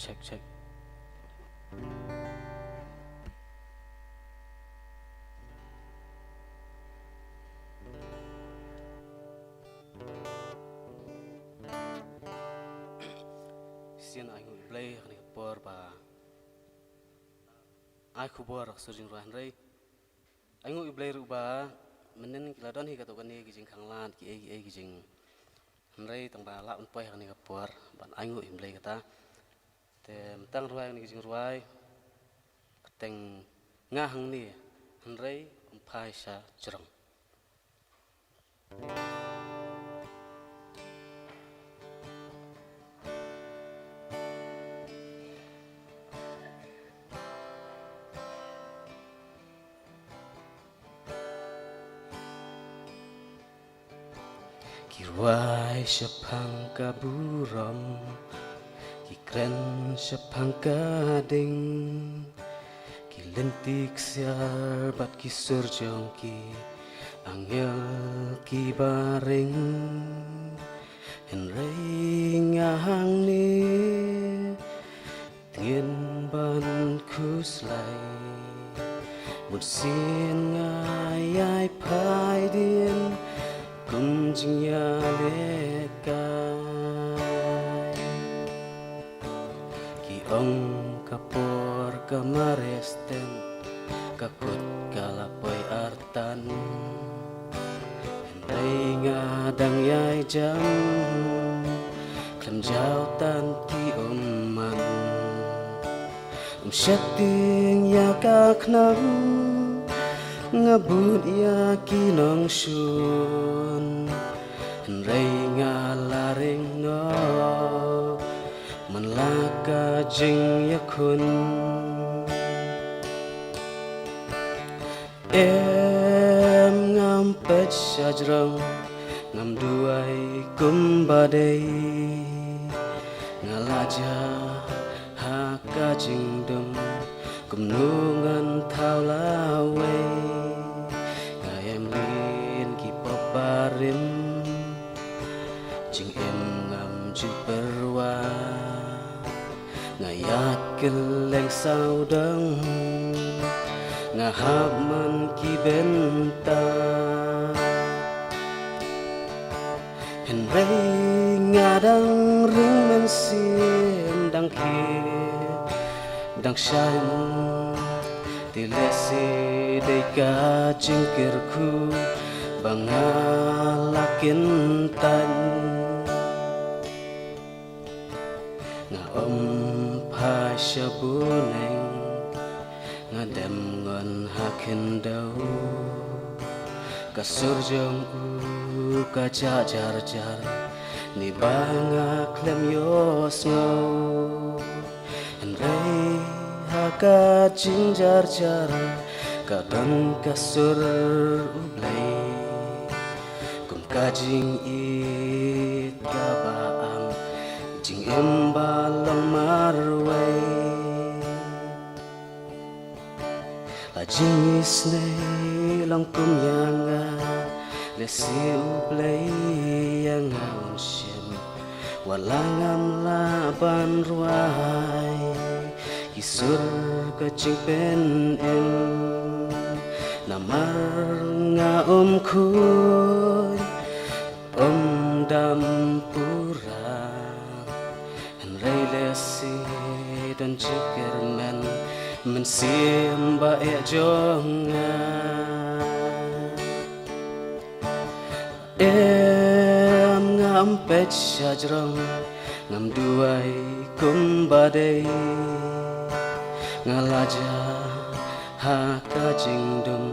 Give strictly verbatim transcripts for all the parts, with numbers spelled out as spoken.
Check, check. Sien ai nguh Blei ha kane ka por ba ai khubor ha ka sur jingrwai, hynrei ai nguh Blei ruh ba mynnin ki la don hi katto katne ki jingkhanglad, ki ei ki ei ki jing, hynrei tang ba lah ban poi ha kane ka por ban ai nguh Blei kata. Te mynta ngan rwai kane ka jingrwai, kyrteng Nga Hangne, hynrei ym phai sha jrong. Ki rwai shaphang ka burom, ki kren shaphang ka ding, ki lynti ksiar bad ki sur jong ki angel kiba ring. Hynrei nga hangne, tngin ban khuslai, bun sien nga ïai phai dien kum jingïalehkai. Ki ong ka por ka mareh stem, ka kut ka la poi artat. Hynrei nga dang ïai jam, khlem jaw tang ki ummat. Ym sheptieng ïa ka khnang, nga bud ïa ki nongshun. Hynrei nga la ring noh, man la ka jingïakhun. Em, ngam peit sha jrong, ngam duwai kumba dei. Nga la jah ha ka jingdum, kumno ngan thaw lawei. Nga ïai mlien ki pop barim, jingim ngam ju pyrwa. Nga ïaid kylleng sawdong, nga hap man ki bynta. Hynrei nga dang ring mynsiem, dang khie dang shaiñ. Te lehse dei ka jingkyrkhu ba nga la kyntang. Nga ym phai sha bneng, nga dem ngon ha khyndew. Ka sur jong u ka jah jar jar, ne ba nga khlem ïohsngew. Hynrei ha ka jingjar jar, ka don ka sur U Blei. Kum ka jingïeit kaba am, jingim ba long marwei. La jingisynei long kum ïa nga, lehse U Blei ïa nga un shim. Wat la ngam lah ban rwai, ki sur ka jingpynim. Namar nga ym khuid, ym dam pura. Hynrei lehse don jingkyrmen mynsiem ba eh jong nga. Em, ngam peit sha jrong, ngam duwai kumba dei. Nga la jah ha ka jingdum,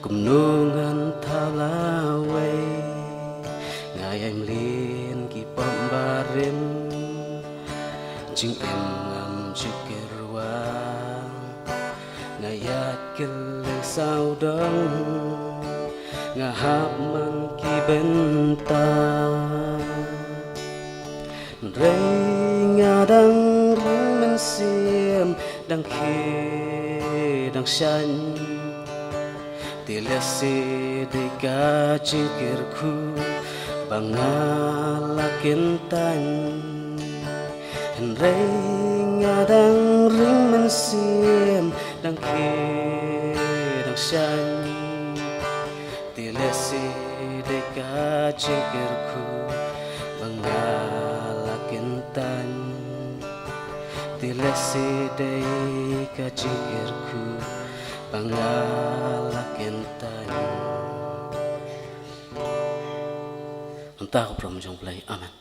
kumno ngan thaw lawei. Nga ïai mlien ki pop barim, jingim ngam ju kyrwa. Nga ïaid kylleng sawdong, nga hap man ki bynta. Hynrei nga dang ring mynsiem, dang khie dang shaiñ. Te lehse dei ka jingkyrkhu ba nga la kyntang. Hynrei Dang ring mynsiem, dang khie, dang shaiñ. Te lehse dei ka jingkyrkhu ba nga la kyntang. Te lehse dei ka jingkyrkhu ba nga la kyntang. Mynta ka burom jong U Blei. Amen.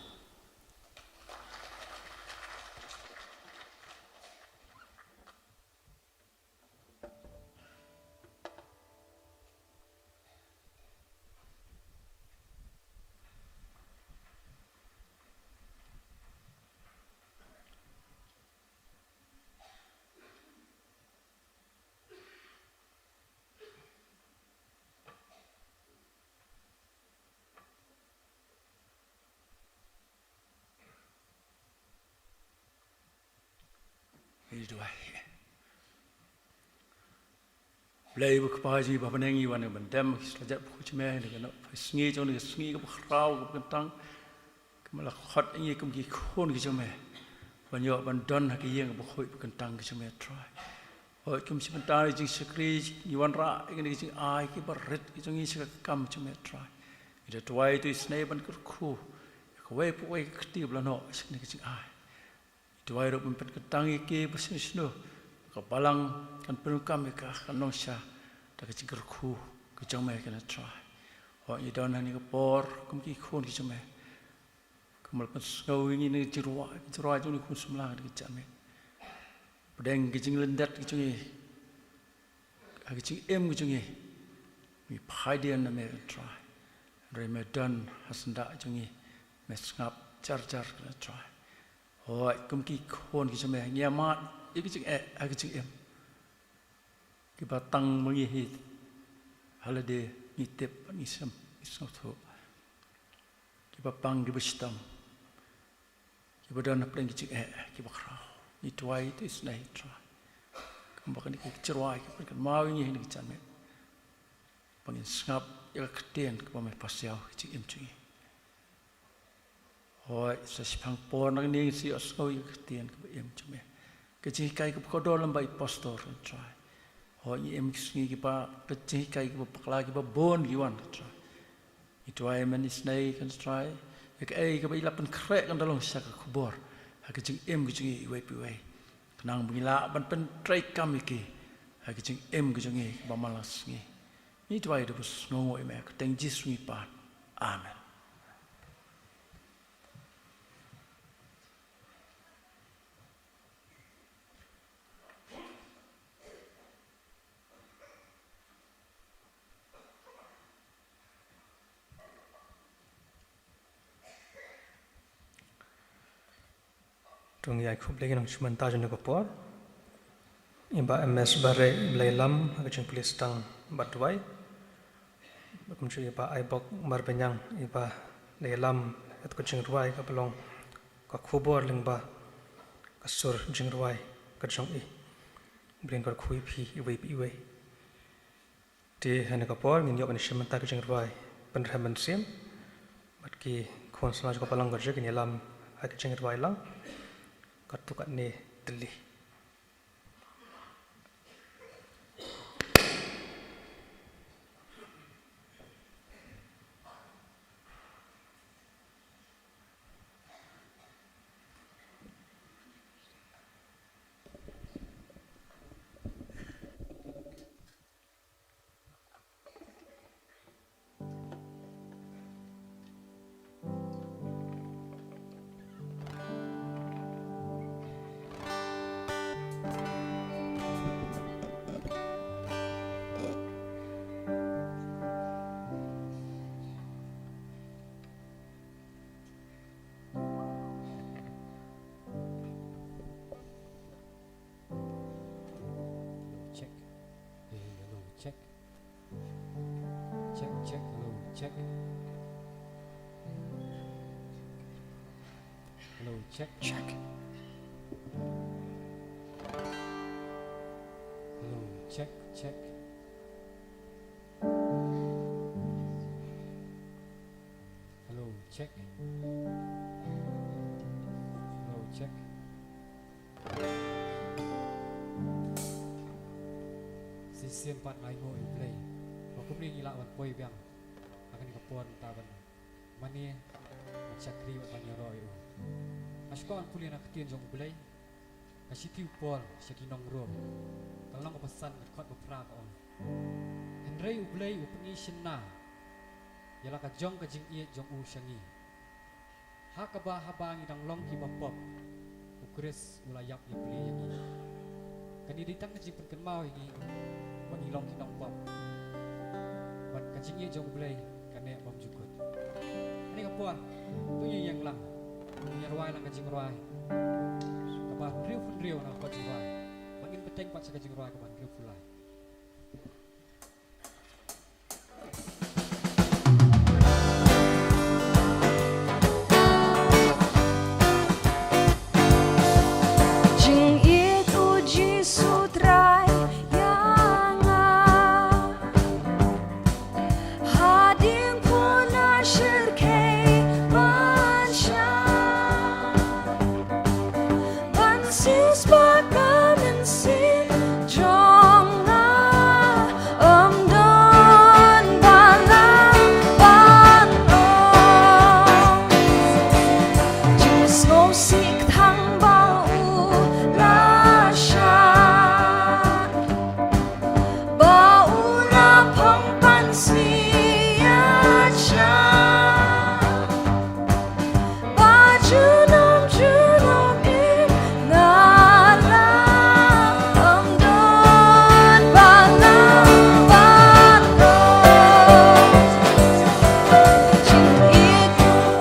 Ngi duwai. Blei ba Kpa jong ngi ba ha bneng, ngi wan ban dem ha ki slajat bakhuid jong me ha kane ka sngi jong, kane ka sngi kaba khraw kaba kyntang, kaba me la khot ïa ngi kum ki khun ki jong me ban ïoh ban don ha ka ïing bakhuid ba kyntang ki jong me, Trai. Hooid, kum shi bynta jong ka jingshakri ngi wanrah ïa kane ka jingai kaba rit ki jong ngi sha ka kam jong me, Trai. Ngi da duwai ïa ka sngi ban kyrkhu ïa kawei pa kawei ka kti ba la noh sha kane ka jingai. Ngi duwai ruh ban pynkyntang ïa ki ba shano shano ka balang kan pyndonkam ïa ka, kan long sha da ka jingkyrkhu ka jong me kane, Trai. Hooid, ngi don ha kane ka por kum ki khun ki jong me. Kumba la pynsngew ïa ngi na ka jingrwai, ka jingrwai jong une u khun samla ha kane ka janmiet. Pdeng ka jinglyndet ka jong ngi, ha ka jingim ka jong ngi, ngi phai dien na me, Trai. Hynrei me don ha syndah jong ngi, me sngap jar jar, Trai. Hooid, kum ki khun ki jong me, ngi ïamad ïa ka jingeh ha ka jingim, kiba tang ma ngi hi ha lade ngi tip bad ngi sngewthuh. Kiba pang, kiba shitom, kiba don hapdeng ki jingeh kiba khraw. Ngi duwai ïa ka sngi, Trai, kumba kane ka jingrwai ka pynkynmaw ïa ngi ha kane ka janmiet, ba ngin sngap ïa ka ktien kaba me pasiaw ha ka jingim jong ngi. Hooid, sa shiphang por na kane ngin sa ïohsngew ïa ka ktien kaba im jong me, ka jinghikai kaba kordor lem bad i apostol, Trai. Hooid, ngi im ha ki sngi kiba, ka jinghikai kaba bakla, kiba bun ki wan, Trai. Ngi duwai mynne ka sngi, Trai, ïa kaei kaba i la pynkhreh kan da long sha ka khubor ha ka jingim ka jong ngi iwei pa iwei, khnang ba ngin lah ban pyntreikam ïa ki ha ka jingim ka jong ngi kaba man la ka sngi. Ngi duwai da kaba sngewnguh ïa me ha ka kyrteng Jisu ngi pan. Amen. To ngin ïai khublei ïa ngi nongshun bynta jong kane ka por. I Bah M S Bareh, i ba la ïalam ha ka jingpule sdang bad duwai. Kumjuh i Bah Aibok Marbaniang, i ba la ïalam ïa ka jingrwai kaba long Ka Khubor Lyngba, ka sur jingrwai ka jong i. Blei un kyrkhu ïa phi iwei pa iwei. Te ha kane ka por ngin ïoh ban shim bynta ka jingrwai Pynrhem Mynsiem bad ki khun samla jong ka balang ka jong ngi kin ïalam ha ka jingrwai lang. Katto katne, Tylli. Check. Hey, hello, check. Check, check, hello, check. Hello, check. Check. Hello, check, check. Hello, check. Hello, check. Shisien pat nga ainguh ïa U Blei ba kumne ngi lah ban poi biang ha kane ka por mynta ban mane, ban shakri bad ban ïaroh ïa u. Nga shu kwah ban pule na ka ktien jong U Blei, ka shithi u Paul sha ki nong Rom, ka lynnong kaba san, ka dkhot ba phra ka ong: Hynrei U Blei u pyni shynna ïa la ka jong ka jingïeit jong u sha ngi, ha kaba haba ngi dang long kiba pop, U Khrist u la ïap ïapli ïa ngi. Kane dei tang ka jingpynkynmaw ïa ngi ba ngi long ki nongpop, bad ka jingïeit jong U Blei ka neh bymjukut. Kane ka por to ngin ïeng lang, ngin ïa rwai lang ka jingrwai kaba hynriewphew hynriew na ka kot jingrwai, bad ngin bteng pat sha ka jingrwai kaba hynriewphew lai. Jingïeit u Jisu Trai ïa nga, hadien puna shyrkhei ban shah, ban sis ba ka mynsiem jong nga, ym don ba lah ban ong. Jingsngewsih tang ba u la shah, ba u la phong pansngiat sha, ba junom junom im nga la, ym don ba lah ban ong. Jingïeit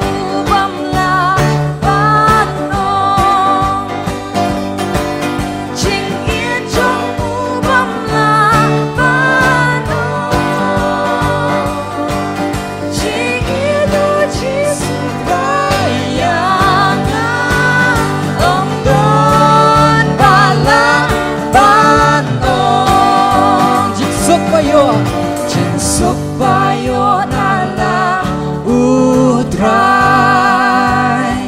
u bym lah ban ong. Jingïeit jong u bym lah ban ong. Jingïeit u Jisu Trai ïa nga, ym don ba lah ban ong. Jingsuk ba ïoh, jingsuk ba ïoh na la U Trai,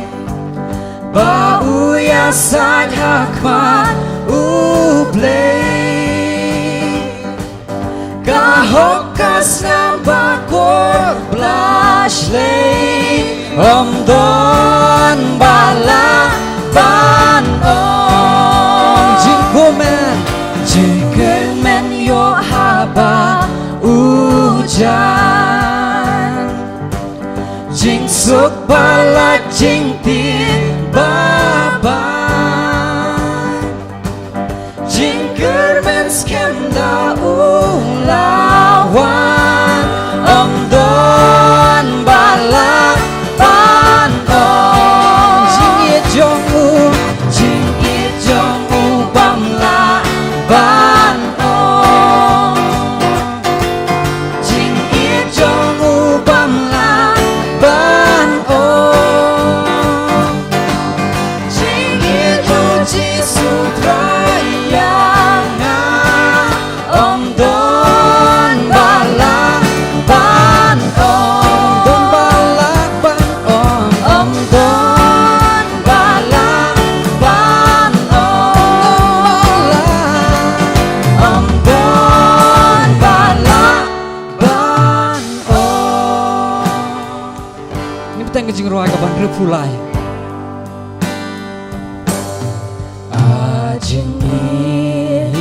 ba u ïasaid ha khmat U Blei. Ka hok ka snam ba kor bla shlei, ym don ba lah ban ong. Jingkmen, jingkmen ïoh haba u jan. Jingsuk ba lait jingtieng ba ban. Jingkyrmen skhem da u la wan. Ym don ba lah ban ong. Jingïeit jong u, jingïeit jong u bym lah ban ong. Jingïeit jong u bym lah ban ong. Jingïeit u Jisu Trai ïa nga, ym don ba lah ban ong. Ym don ba lah ban ong. Ym don ba lah ban ong. Ym don ba lah ban ong. Ngin bteng ka jingrwai kaba hynriewphew lai. A jingïeit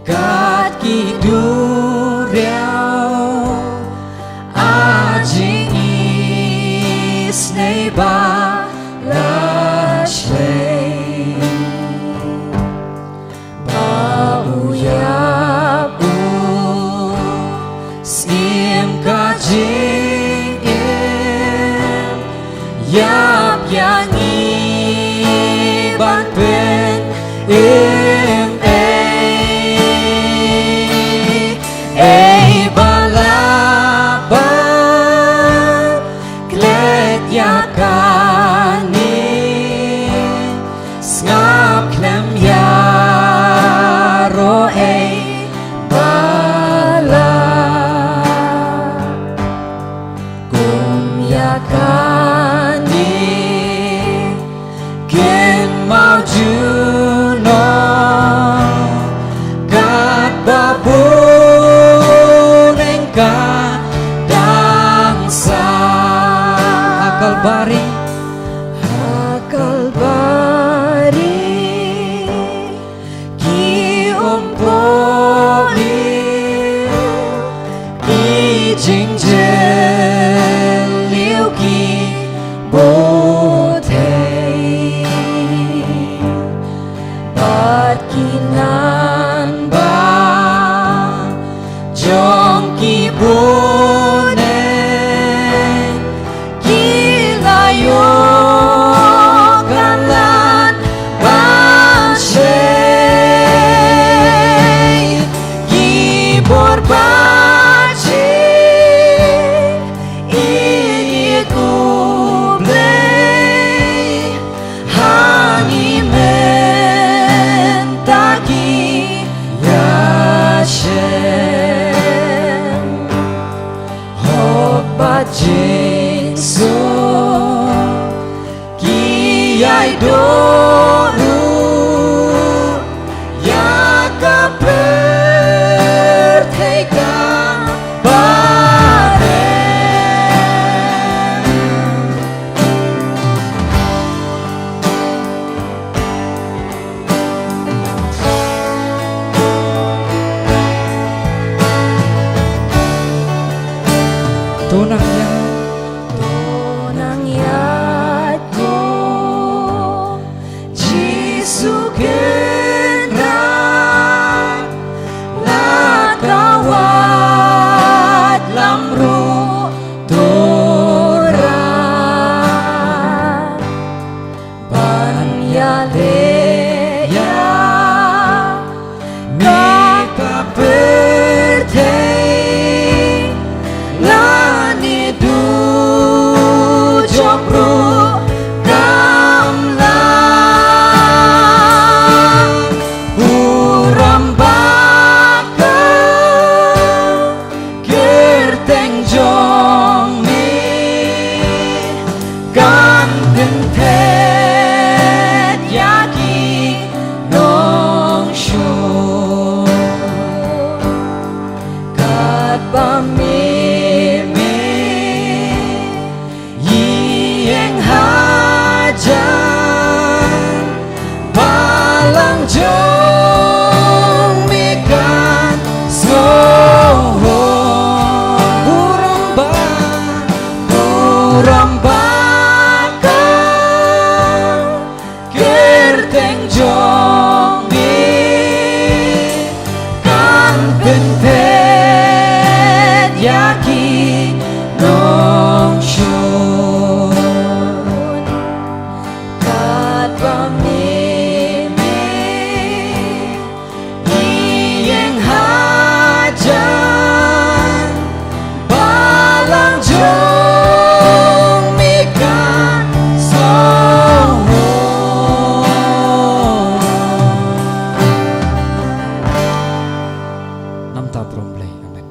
kat ki duriaw, a jingisynei ba la shlei. Ba u ïap u Syiem ka jingim, ïap ïa ngi ban pyn-im ei, ei ba lah ban klet ïa kane. Sngap khlem ïaroh ei ba lah. Kum ïa kane Kalbari, ha Kalbari, ki ong poli, ki jingjel liu ki bothei. Bad ki nang ba jong ki bun, ki la ïoh ka lad ban shei, ki bor ba jingïeit U Blei. Ha ngi mynta ki ïashem, hok bad jingsuk, ki ïai duh ruh ïa ka pyrthei kaba rem. To nang ïa, to nang ïa, to Jisu Kynrad, la ka wad lam ruh to rah ban ïaleh ïa ka pyrthei. Lane dujok ruh kam lah, burom ba ka kyrteng jong me kan pynthet ïa ki nongshun. Katba me, me ïeng hajan, balang jong me kan sngewhun. Burom ba, burom ba ka kyrteng jong me kan pynthet ïa ki nongshun. Katba me, me ïeng hajan, balang jong me kan sngewhun. Namar burom Blei. Amen.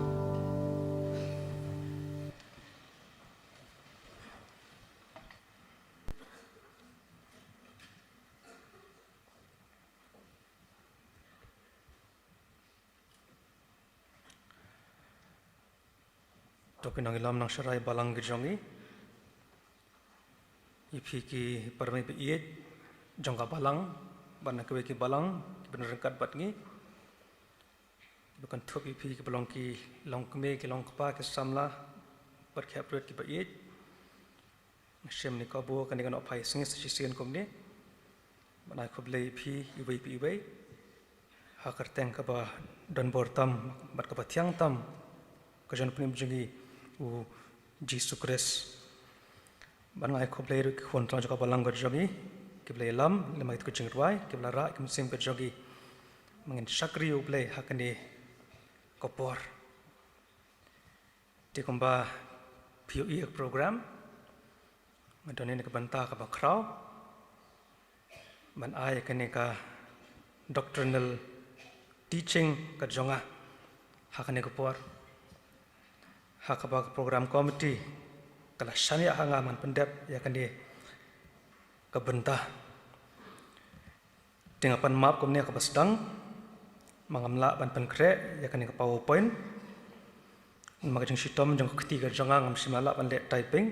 To ki nongïalam nongsharai balang ki jong ngi, ïa phi ki parmei ba ïeit jong ka balang bad na kiwei ki balang kiba nang ryngkat bad ngi, kiba kynthup ïa phi kiba long ki longkmie, ki longkpa, ki samla bad ki heprit kiba ïeit. Nga shim ne kabu kane ka nongphai sngi sa shisien kumne. Ban ai khublei ïa phi iwei pa iwei ha ka kyrteng kaba donbor tam bad kaba thiang tam ka jong u Nongpynim jong ngi u Jisu Khrist. Ban ai khublei ruh ki khun tyllong jong ka balang ka jong ngi kiba la ïalam lem ïa ka jingrwai, kiba la rah ïa ka mynsiem ka jong ngi. Ba ngin shakri ïa U Blei ha kane ka por. Te kumba phi ïohi ïa ka program, nga don ïa kane ka bynta kaba khraw ban ai ïa kane ka doctrinal teaching ka jong nga ha kane ka por, ha kaba ka program committee ka la shaniah ha nga ban pyndep ïa kane ka bynta. Te nga pan map kumne ha kaba sdang, ba ngam lah ban pynkhreh ïa kane ka PowerPoint. Namar ka jingshitom jong ka kti ka jong nga, ngam shym la lah ban leh typing.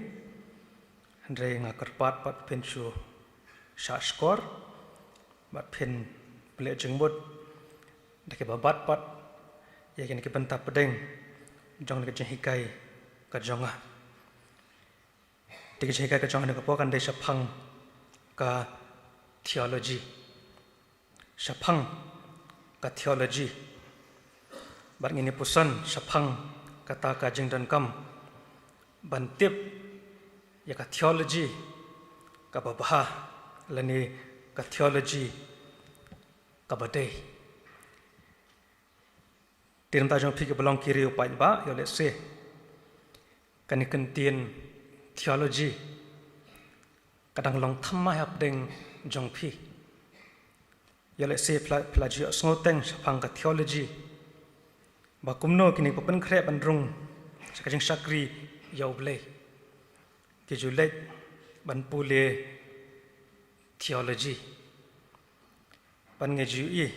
Hynrei nga kyrpad pat phin shu shah shkor bad phin plie jingmut da kiba bat pat ïa kine ki bynta pdeng jong ka jinghikai ka jong nga. Te ka jinghikai ka jong nga kane ka por kan dei shaphang ka theology. Shaphang ka theology. Bad ngin ïa puson shaphang kata ka jingdonkam ban tip ïa ka theology kaba bha lane ka theology kaba dei. Te na ka bynta jong phi kiba long ki riew paidbah, ïoh lehse kane ka ktien theology ka dang long thymmai hapdeng jong phi. Ïoh lehse phi la, phi la ju ïohsngew teng shaphang ka theology, ba kumno kine kiba pynkhreh ban rung sha ka jingshakri ïa U Blei ki ju leit ban pule theology. Bad ngi ju ïohi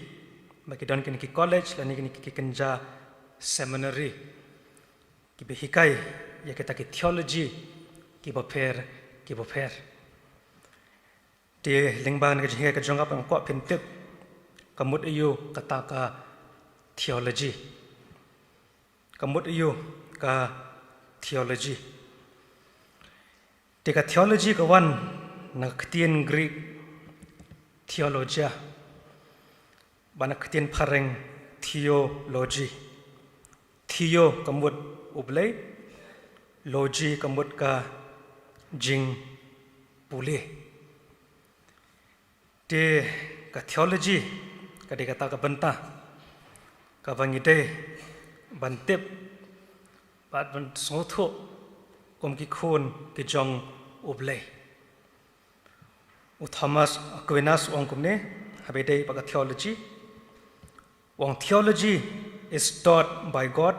ba ki don kine ki college lane kine ki kynja seminary kiba hikai ïa kita ki theology kiba pher kiba pher. Te lyngba kane ka jinghikai ka jong nga pat nga kwah phin tip ka mut aïu kata ka theology. Ka mut aïu ka theology. Te ka theology ka wan na ka ktien Greek theologia bad na ka ktien phareng theology. Theo ka mut U Blei, logy ka mut ka jingpule. Te ka theology ka dei kata ka bynta kaba ngi dei ban tip bad ban sngewthuh kum ki khun ki jong U Blei. U Thomas Aquinas u ong kumne haba ïadei bad ka theology. U ong, theology is taught by God,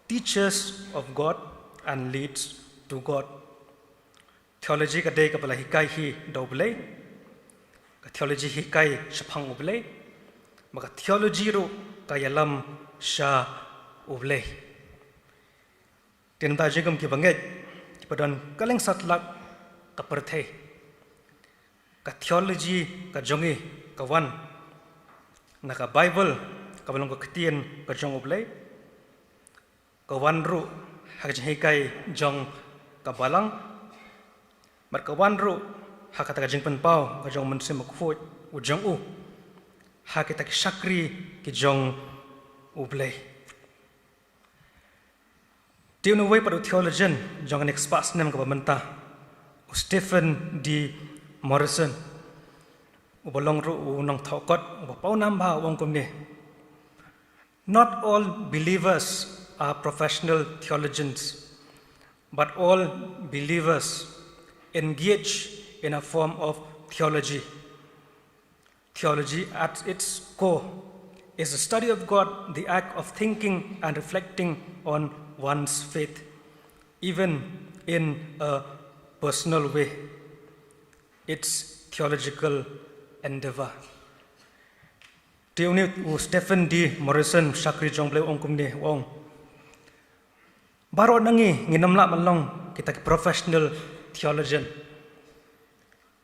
teaches of God and leads to God. Theology ka dei kaba la hikai hi da U Blei. Ka theology hikai shaphang U Blei. Bad ka theology ruh ka ïalam sha U Blei. Te na ka bynta jong ngi kum kiba ngeit kiba don kylleng satlak ka pyrthei, ka theology ka jong ngi ka wan na ka Bible kaba long ka ktien ka jong U Blei. Ka wan ruh ha ka jinghikai jong ka Balang. Bad ka wan ruh ha kata ka jingpynpaw ka jong U Mynsiem Bakhuid u jong u ha kita ki shakri ki jong U Blei. Te une uwei pat u theologian jong kane ka spah snem kaba mynta, u Stephen D Morison, uba long ruh u nongthoh kot uba pawnam bha, u ong kumne: Not all believers are professional theologians, but all believers engage in a form of theology. Theology, at its core, is the study of God, the act of thinking and reflecting on one's faith, even in a personal way. Its theological endeavor. Te une u Stephen D Morison, shakri jong U Blei, u ong kumne, u ong: Baroh na ngi ngin ym lah ban long kita ki professional theologian.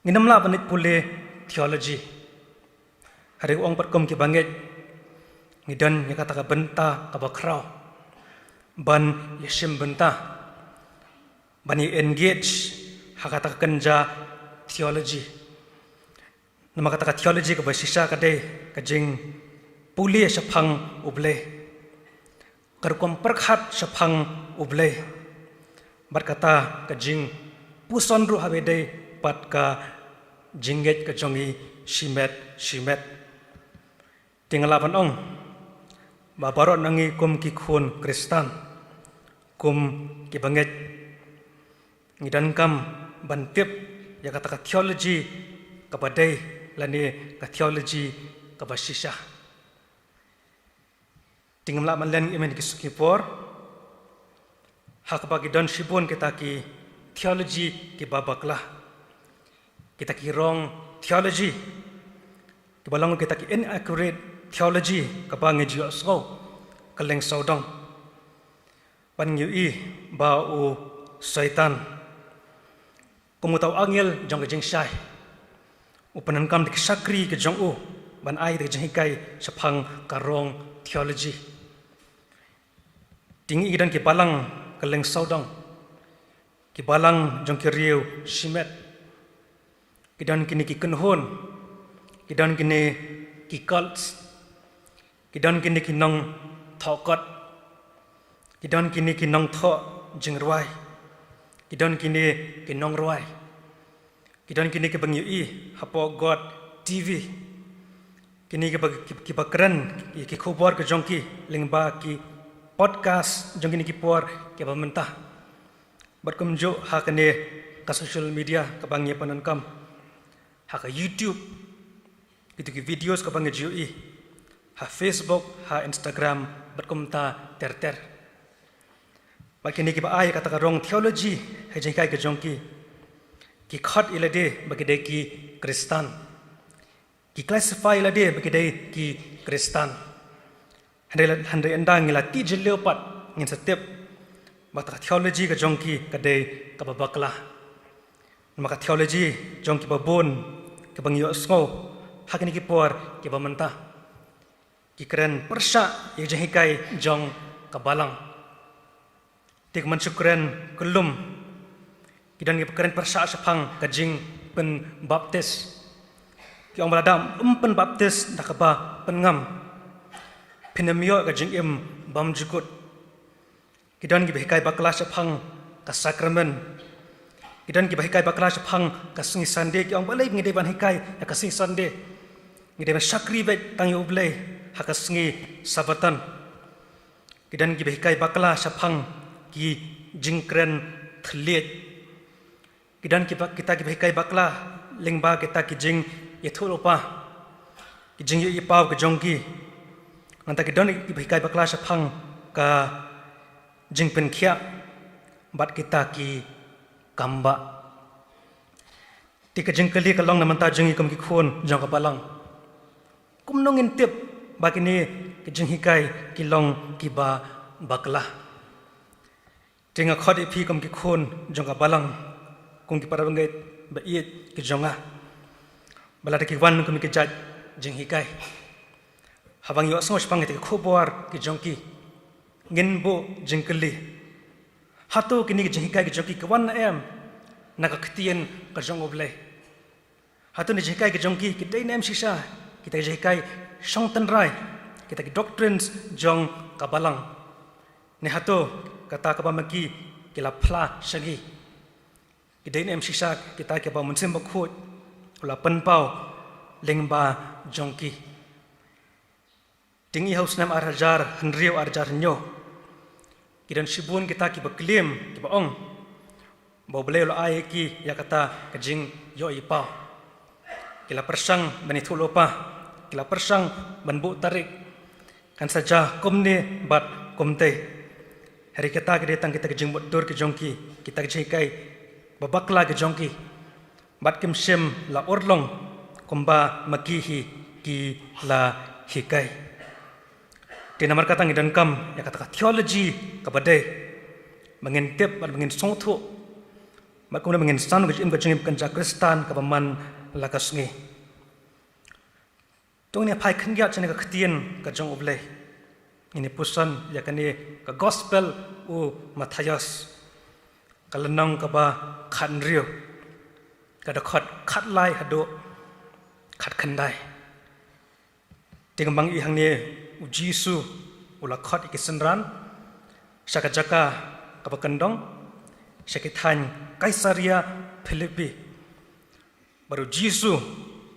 Ngin ym lah ban leit pule theology. Hynrei u ong pat kum kiba ngeit ngi don ïa kata ka bynta kaba khraw ban ïashim bynta, ban ïa engage ha kata ka kynja theology. Namar kata ka theology kaba shisha ka dei ka jingpule shaphang U Blei, ka rukom pyrkhat shaphang U Blei, bad kata ka jingpuson ruh haba ïadei bad ka jingngeit ka jong ngi shimet shimet. Te nga lah ban ong ba baroh na ngi kum ki khun Khristan, kum kiba ngeit, ngi donkam ban tip ïa kata ka theology kaba dei lane ka theology kaba shisha. Te ngim lah ban len im ïa ki por ha kaba ki don shibun kita ki theology kiba bakla, kita ki wrong theology, kiba long kita ki inaccurate theology kaba ngi ju ïohsngew kylleng sawdong. Bad ngi ïohi ba u Soitan Kum uta u angel jong ka jingshai u pyndonkam da ki shakri ka jong u ban ai da ka jinghikai shaphang ka rong theology. Te ngi i ki don ki balang kylleng sawdong, ki balang jong ki riew shimet, ki don kine ki kynhun, ki don kine ki cults, ki don kine ki nongthoh kot, ki don kine ki nongthoh jingrwai, ki don kine ki nongrwai, ki don kine kiba ngi ïohi hapoh God TV, kine kiba, ki, kiba kren ïa ki khubor ka jong ki lyngba ki podcast jong kine ki por kiba mynta. Bad kumjuh ha kane ka social media kaba ngi pyndonkam, ha ka YouTube, kito ki videos kaba ngi ju ïohi, ha Facebook, ha Instagram, bad kumta ter ter. Bad kine kiba ai kata ka rong theology ha ka jinghikai ka jong ki, ki khot ïa lade ba ki dei ki Khristan, ki classify ïa lade ba ki dei ki Khristan. Hynrei la, hynrei ynda ngi la tih jylliew pat ngin sa tip ba kata ka theology ka jong ki ka dei kaba bakla. Namar ka theology jong kiba bun kiba ngi ïohsngew ha kine ki por kiba mynta, ki kren pyrshah ïa ka jinghikai jong ka balang. Te ki man shu kren kyllum, ki don kiba kren pyrshah shaphang ka jingpynbaptis. Ki ong ba lada ym pynbaptis da kaba pynngam, phin ym ïoh ka jingim bymjukut. Ki don kiba hikai bakla shaphang ka sakramen. Ki don kiba hikai bakla shaphang ka sngi Sunday, ki ong balei ngi dei ban hikai ïa ka sngi Sunday. Ngi dei ban shakri beit tang ïa U Blei ha ka sngi Sabbaton. Ki don kiba hikai bakla shaphang ki jingkren thylliej. Ki don kiba, kita kiba hikai bakla lyngba kita ki jingïathuhlypa, ki jingïohi paw ka jong ki. Nangta ki don kiba hikai bakla shaphang ka jingpynkhiah bad kita ki kambah. Te ka jingkylli ka long na mynta jong ngi kum ki khun jong ka balang, kumno ngin tip ba kine ki jinghikai ki long kiba bakla? Te nga khot ïa phi kum ki khun jong ka balang, kum ki para bangeit ba ïeit ki jong nga, ba lada ki wan kum ki jait jinghikai, haba ngi ïohsngew shaphang kita ki khubor ki jong ki, ngin buh jingkylli, hato kine ki jinghikai ki jong ki ki wan ne em na ka ktien ka jong U Blei? Hato kine ki jinghikai ki jong ki ki dei ne em shisha kita ki jinghikai shong tynrai, kita ki doctrines jong ka balang? Ne hato kata kaba ma ki ki la phla sha ngi, ki dei ne em shisha kita kiba u Mynsiem Bakhuid u la pynpaw lyngba jong ki? Te ngi ha u snem ar hajar hynriew, ar hajar hynñiew, ki don shibun kita kiba claim, kiba ong ba U Blei u la ai ïa ki ïa kata ka jingïohi paw. Ki la pyrshang ban ïathuhlypa, ki la pyrshang ban buh tarik, kan sa jia kumne bad kumtei. Hynrei kita ki dei tang kita ki jingmutdur ki jong ki, kita ki jinghikai babakla ki jong ki. Bad kim shym la urlong kumba ma ki hi ki la hikai. Te namar kata ngi donkam ïa kata ka theology kaba dei, ba ngin tip bad ba ngin sngewthuh, bad kumno ba ngin san ka jingim ka jingim kynja Khristan kaba man la ka sngi. To ngin ïa phai khyndiat sha kane ka ktien ka jong U Blei. Ngin ïa puson ïa kane ka Gospel u Mathaios, ka lynnong kaba khathynriew, ka dkhot khatlai haduh khatkhyndai. Te kumba ngi i hangne, u Jisu u la khot ïa ki synran sha ka jaka kaba kyndong, sha ki thaiñ Kaisaria Philippi. Bad u Jisu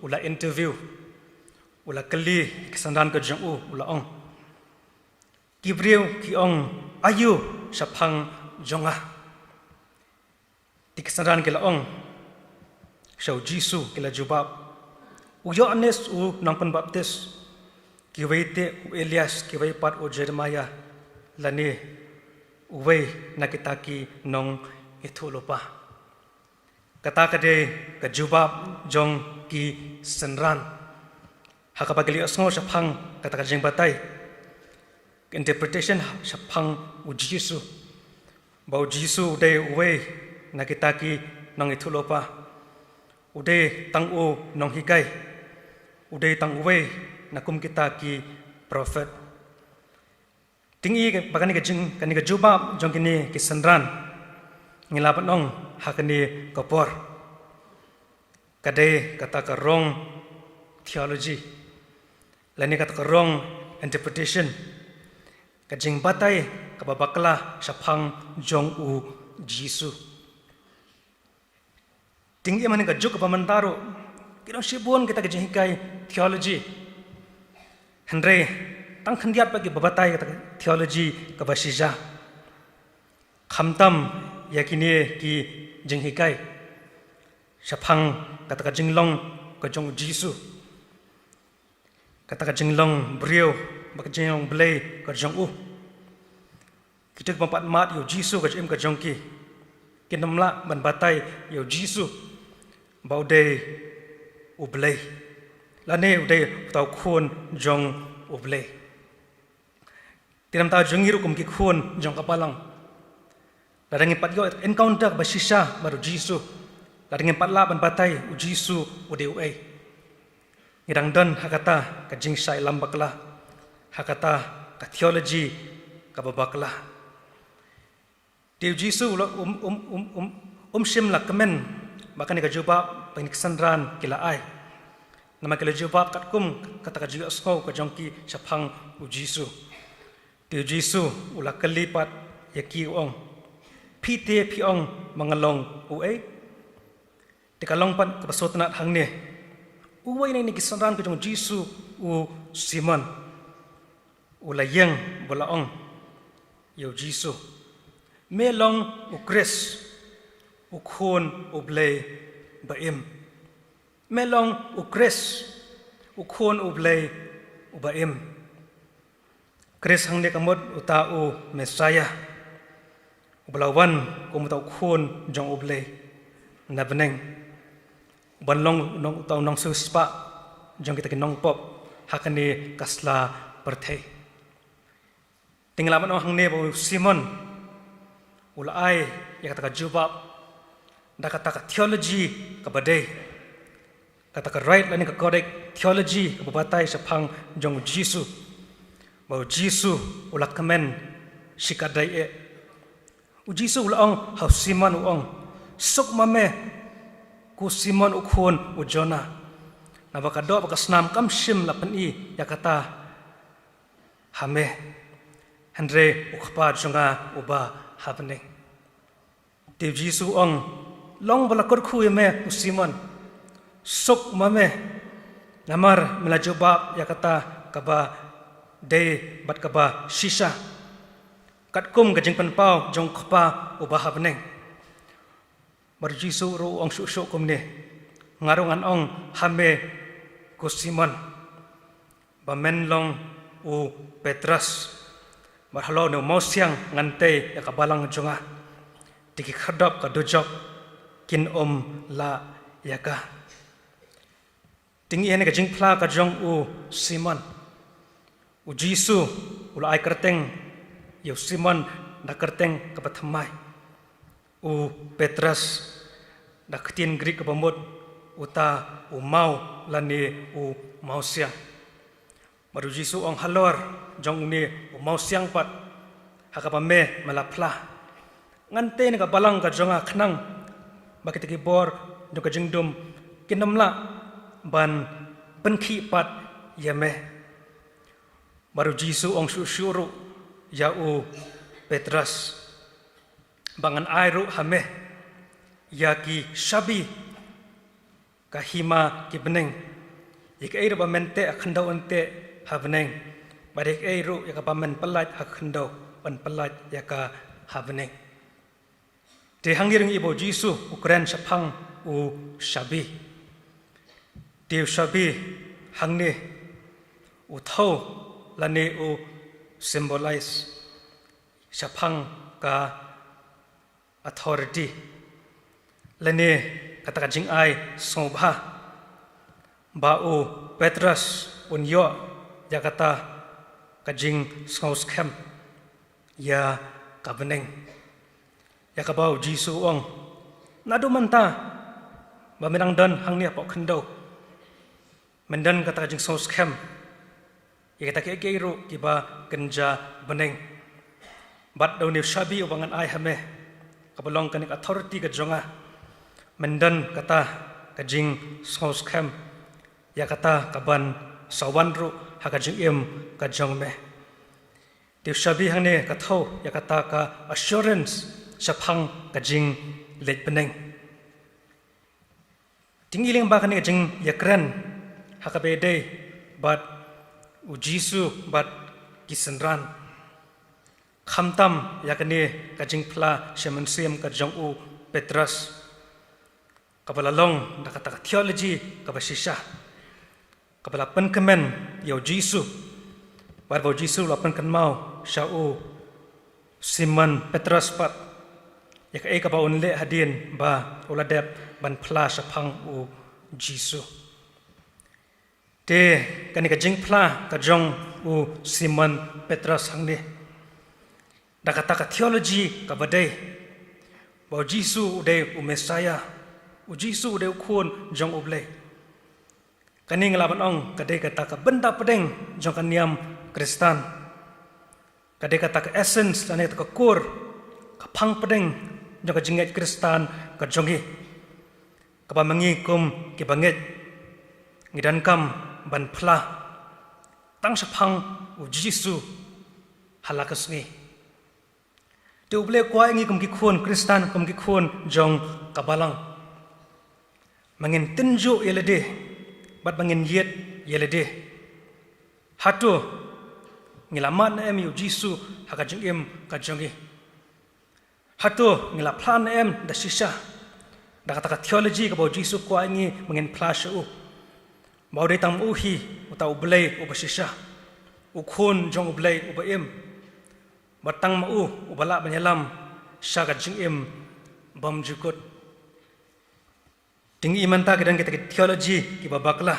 u la interview, u la kylli ïa ki synran ka jong u, u la ong, ki briew ki ong aïu shaphang jong nga? Te ki synran ki la ong sha u Jisu, ki la jubab, u Ïoannis u nongpynbaptis, kiwei te u Elias, kiwei pat u Jeremaïah, lane uwei na kita ki nongïathuhlypa. Kata ka dei ka jubab jong ki synran ha kaba ki la ïohsngew shaphang kata ka jingbatai, ka interpretation shaphang u Jisu, ba u Jisu u dei uwei na kita ki nongïathuhlypa. U dei tang u nonghikai. U dei tang uwei na kum kita ki prophet. Te ngi ba kane ka jing, kane ka jubab jong kine ki synran, ngi lah ban ong ha kane ka por, ka dei kata ka wrong theology, lane kata ka wrong interpretation, ka jingbatai kaba bakla shaphang jong u Jisu. Te ngi im ha kane ka juk kaba mynta ruh, ki don shibun kita ki jinghikai theology. Hynrei tang khyndiat pat kiba batai kata ka theology kaba shisha. Khamtam ïa kine ki jinghikai shaphang kata ka jinglong ka jong u Jisu, kata ka jinglong briew bad ka jinglong Blei ka jong u. Kito kiba pat mad ïa u Jisu ka jingim ka jong ki, kin ym lah ban batai ïa u Jisu ba u dei u Blei, lane u dei uta u khun jong u Blei. Te namar ta jong ngi ruh kum ki khun jong ka balang, lada ngim pat ïoh encounter kaba shisha bad u Jisu, lada ngim pat lah ban batai u Jisu u dei uei, ngi dang don ha kata ka jingshah ïalam bakla, ha kata ka theology kaba bakla. Te u Jisu u la um, um, um, um, um shym la kmen ba kane ka jubab ba kine ki synran ki la ai. Namar ki la jubab katkum kata ka jingïohsngew ka jong ki shaphang u Jisu. Te u Jisu u la kylli pat ïa ki, u ong, "Phi te phi ong ba nga long uei?" Te ka long pat kaba sngewtynnat hangne, uwei na kine ki synran ka jong u Jisu, u Simon, u la ïeng bad u la ong ïa u Jisu, "Me long u Khrist, u Khun u Blei ba im. Me long u Khrist, u Khun u Blei uba im." Khrist hangne ka mut uta u Messiah, uba la wan kum uta u Khun jong u Blei na bneng, uban long u nong, uta u nongsiewspah jong kita ki nongpop ha kane ka sla pyrthei. Te ngi lah ban ong hangne ba u Simon u la ai ïa kata ka jubab da kata ka theology kaba dei, kata ka right lane ka correct theology kaba batai shaphang jong u Jisu, ba u Jisu u la kmen shikatdei eh. U Jisu u la ong ha u Simon, u ong, "Suk ma me, ko Simon u khun u Jonah, naba ka doh bad ka snam kam shym la pyni ïa kata ha me, hynrei u Kpa jong nga uba ha bneng." Te u Jisu u ong, "Long ba la kyrkhu ïa me ko Simon, suk ma me, namar me la jubab ïa kata kaba dei bad kaba shisha, katkum ka jingpynpaw jong u Kpa uba ha bneng." Bad u Jisu ruh u ong shuh shuh kumne, "Nga ruh ngan ong ha me ko Simon, ba men long u Petros, bad halor une u mawsiang ngan tei ïa ka balang jong nga, te ki khyrdop ka dujok kin ym lah ïa ka." Te ngi ïa kane ka jingphla ka jong u Simon, u Jisu u la ai kyrteng ïa u Simon da kyrteng kaba thymmai, u Petros, da ka ktien Grik kaba mut uta u maw lane u mawsiang. Bad u Jisu u ong halor jong une u mawsiang pat, ha kaba me me la phla, ngan tei na ka balang ka jong nga khnang ba kita ki bor jong ka jingdum kin ym lah ban pynkhih pat ïa me. Bad u Jisu u ong shuh shuh ruh ïa u Petros, ba ngan ai ruh ha me ïa ki shabi ka hima ki bneng, ïa kaei ruh ba men teh ha khyndew yn teh ha bneng, bad ïa kaei ruh ïa kaba men pyllait ha khyndew yn pyllait ïa ka ha bneng. Te hangne ruh ngi ïohi ba u Jisu u kren shaphang u shabi. Te u shabi hangne u thew lane u symbolize shaphang ka authority, lane kata ka jingai sngewbha, ba u Petros un ïoh ïa kata ka jingsngewskhem ïa ka bneng, ïa kaba u Jisu u ong, Naduh mynta ba me dang don hangne hapoh khyndew, men don kata ka jingsngewskhem ïa kita kiei kiei ruh kiba kynja bneng. Bad da une u shabi uba ngan ai ha me, kaba long kane ka authority ka jong nga, men don kata ka jingsngewskhem ïa kata kaban sa wan ruh ha ka jingim ka jong me. Te u shabi hangne ka thew ïa kata ka assurance shaphang ka jingleit bneng. Te ngi ïa leh ba kane ka jingïakren ha kaba ïadei bad u Jisu bad ki synran, khamtam ïa kane ka jingphla sha mynsiem ka jong u Petros, kaba la long da kata ka theology kaba shisha, kaba la pynkmen ïa u Jisu. Bad ba u Jisu u la pynkynmaw sha u Simon Petros pat ïa kaei kaba un leh hadien ba u la dep ban phla shaphang u Jisu. Te kane ka jingphla ka jong u Simon Petros hangne, da kata ka theology kaba dei ba u Jisu u dei u Messiah, u Jisu u dei u Khun jong U Blei, kane nga lah ban ong ka dei kata ka bynta pdeng jong ka niam Khristan. Ka dei kata ka essence lane kata ka core, ka phang pdeng jong ka jingngeit Khristan ka jong ngi, kaba ma ngi kum kiba ngeit ngi donkam ban phla tang shaphang u Jisu ha la ka sngi. Te U Blei u kwah ïa ngi kum ki khun Khristan, kum ki khun jong ka Balang, ma ngin tynjuh ïa lade bad ma ngin ïit ïa lade. Hato ngi la mad ne em ïa u Jisu ha ka jingim ka jong ngi? Hato ngi la phla ne em da shisha da kata ka theology kaba u Jisu u kwah ïa ngi ma ngin phla sha u, ba u dei tang ma u hi uta U Blei uba shisha, u Khun jong U Blei uba im, bad tang ma u uba lah ban ïalam sha ka jingim bymjukut? Te ngi i mynta ki don kita ki theology kiba bakla,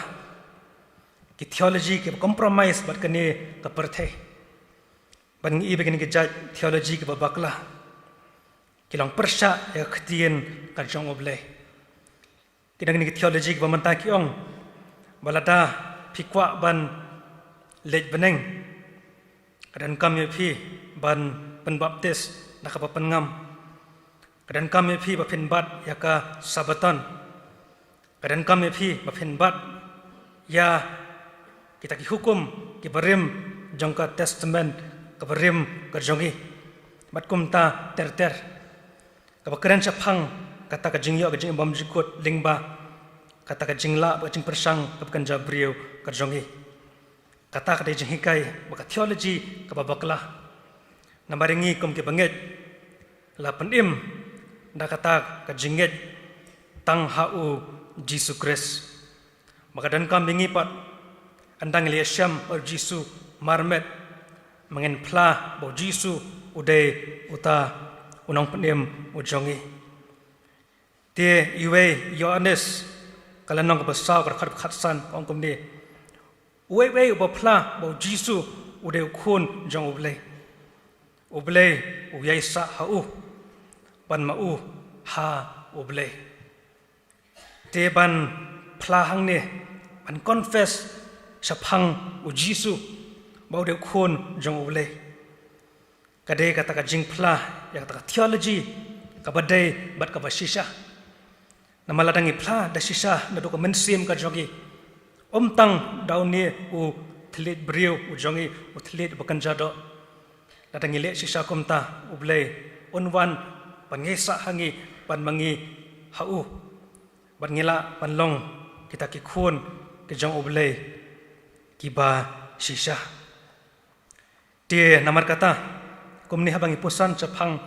ki theology kiba compromise bad kane ka pyrthei. Bad ngi i ba kine ki jait theology kiba bakla ki long pyrshah ïa ka ktien ka jong U Blei. Ki don kine ki theology kiba mynta ki ong ba lada phi kwah ban leit bneng, ka donkam ïa phi ban pynbaptis da kaba pynngam. Ka donkam ïa phi ba phin bat ïa ka Sabaton. Ka donkam ïa phi ba phin bat ïa kita ki hukum kiba rim jong ka Testament kaba rim ka jong ngi, bad kumta ter ter, kaba kren shaphang kata ka jingïoh ka jingim bymjukut lyngba kata ka jinglah bad ka jingpyrshang kaba kynja briew ka jong ngi. Kata ka dei jinghikai bad ka theology kaba bakla. Namar ïa ngi kum kiba ngeit la pynim da kata ka jingngeit tang ha u Jisu Khrist, ba ka donkam ïa ngi pat, ynda ngi la ïashem bad u Jisu marmet, ma ngin phla ba u Jisu u dei uta u Nongpynim u jong ngi. Te iwei Ïoannis ka lynnong kaba saw ka dkhot khatsan ka ong kumne: Uwei uwei uba phla ba u Jisu u dei u Khun jong U Blei, U Blei u ïaisah ha u, bad ma u ha U Blei. Te ban phla hangne, ban confess shaphang u Jisu ba u dei u Khun jong U Blei, ka dei kata ka jingphla ïa kata ka theology kaba dei bad kaba shisha. Namar lada ngi phla da shisha naduh ka mynsiem ka jong ngi, ym tang da une u thylliej briew u jong ngi, u thylliej ba kynja doh, lada ngi leh shisha kumta, U Blei un wan ban ïaisah ha ngi bad ma ngi ha u, bad ngi lah ban long kita ki khun ki jong U Blei kiba shisha. Te namar kata, kumne haba ngi pyrshang shaphang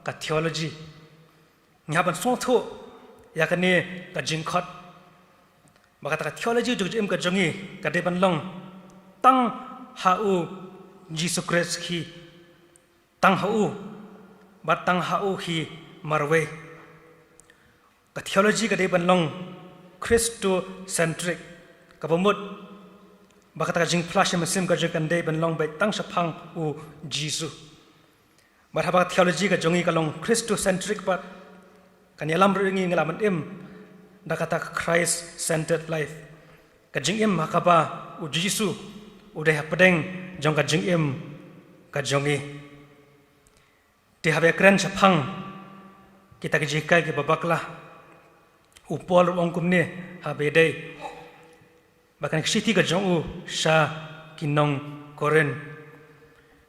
ka theology, ngi hap ban sngewthuh ïa kane ka jingkhot, ba kata ka theology jong ka jingim ka jong ngi ka dei ban long tang ha u Jisu Khrist hi, tang ha u, bad tang ha u hi marwei. Ka theology ka dei ban long Christocentric, kaba mut ba kata ka jingphla sha mynsiem ka jong ngi kan dei ban long beit tang shaphang u Jisu. Bad haba ka theology ka jong ngi ka long Christocentric pat, Kan ïalam ruh ïa ngi, ngi lah ban im da kata ka Christ-centered life. Ka jingim ha kaba U Jisu u dei hapdeng jong ka jingim ka jong ngi. Te haba ïakren shaphang kita ki jinghikai kiba bakla, u Paul u ong kumne haba ïadei bad kane ka shithi ka jong u sha ki nong Korinth.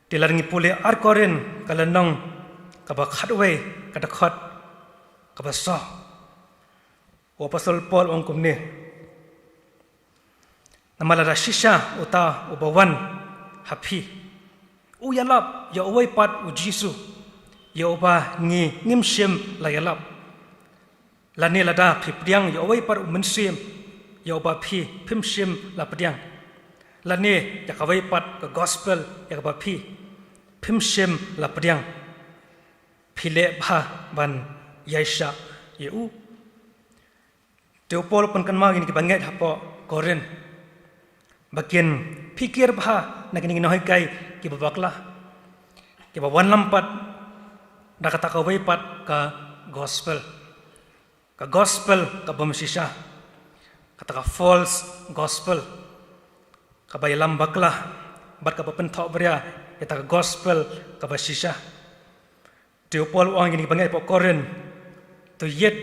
Te lada ngi pule Ar Korinth ka lynnong kaba khatwei, ka dkhot kaba saw, u Apostol Paul u ong kumne: Namar lada shisha uta uba wan ha phi u ïalap ïa uwei pat U Jisu, ïa uba ngi ngim shym la ïalap, lane lada phi pdiang ïa uwei pat u Mynsiem, ïa uba phi phim shym la pdiang, lane ïa kawei pat ka gospel ïa kaba phi phim shym la pdiang, phi leh bha ban ïaishah ïa u. Te u Paul u pynkynmaw ïa kine kiba ngeit hapoh Korinth ba kin phikir bha na kine ki nonghikai kiba bakla, kiba wanlam pat da kata kawei pat ka gospel, ka gospel ka bym shisha, kata ka false gospel, kaba ïalam bakla bad kaba pynthohbria ïa kata ka gospel kaba shisha. Te u Paul u ong ïa kine kiba ngeit hapoh Korinth: To ïit,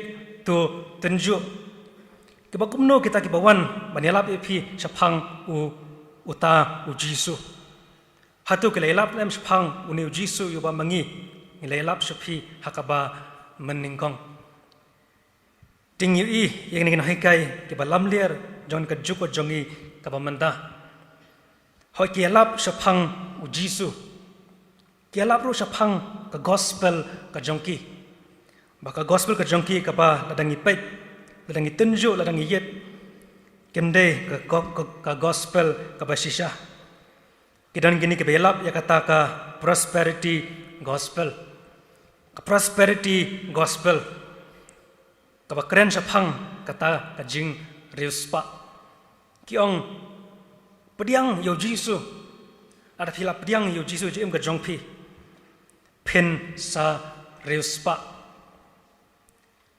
to tynjuh. Kiba kumno kita kiba wan ban ïalap ïa phi shaphang u, uta U Jisu? Hato ki la ïalap ne em shaphang une U Jisu ïa uba ma ngi ngi la ïalap sha phi ha kaba mynnyngkong? Te ngi ïohi ïa kine ki nonghikai kiba lamler jong ka juk ka jong ngi kaba mynta, hooid ki ïalap shaphang U Jisu, ki ïalap ruh shaphang ka gospel ka jong ki. Ba ka gospel ka jong ki kaba lada ngi peit, lada ngi tynjuh, lada ngi ïit, kim dei ka, ka, ka, ka gospel kaba shisha. Ki don kine kiba ïalap ïa kata ka prosperity gospel. Ka prosperity gospel kaba kren shaphang kata ka jingriewspah. Ki ong, pdiang ïa U Jisu. Lada phi la pdiang ïa U Jisu, jingim ka jong phi, phin sa riewspah.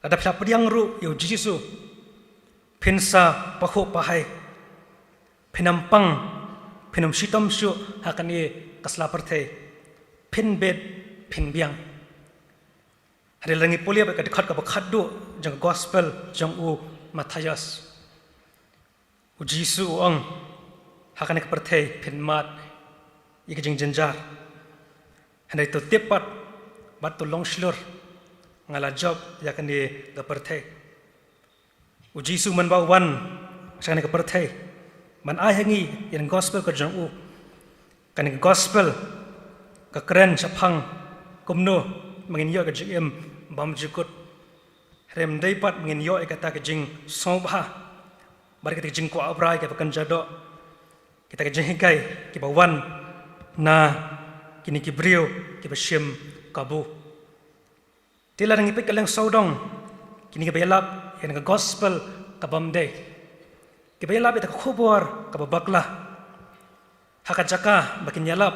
Lada phi la pdiang ruh ïa U Jisu, phin sa pahuh pahai, phin ym pang, phin ym shitom shuh ha kane ka sla pyrthei, phin bit, phin biang. Hynrei lada ngi pule bad ka dkhot kaba khatduh jong ka gospel jong u Mathaios, U Jisu u ong, ha kane ka pyrthei phin mad ïa ka jingjynjar, hynrei to tip pat bad to long shlur, nga la jop ïa kane ka pyrthei. U Jisu mynba u wan sha kane ka pyrthei ban ai ha ngi ïa ka gospel ka jong u, kane ka gospel ka kren shaphang kumno ma ngin ïoh ka jingim bymjukut. Hynrei ym dei pat ma ngin ïoh ïa kata ka jingsngewbha bad kata ka jingkwah brai kaba kynja doh, kita ki jinghikai kiba wan na kine ki briew kiba shim kabu. Te lada ngi peit ka liang sawdong, kine kiba ïalap ïa ka gospel ka bym dei, kiba ïalap ïa ka khubor kaba bakla, ha ka jaka ba kin ïalap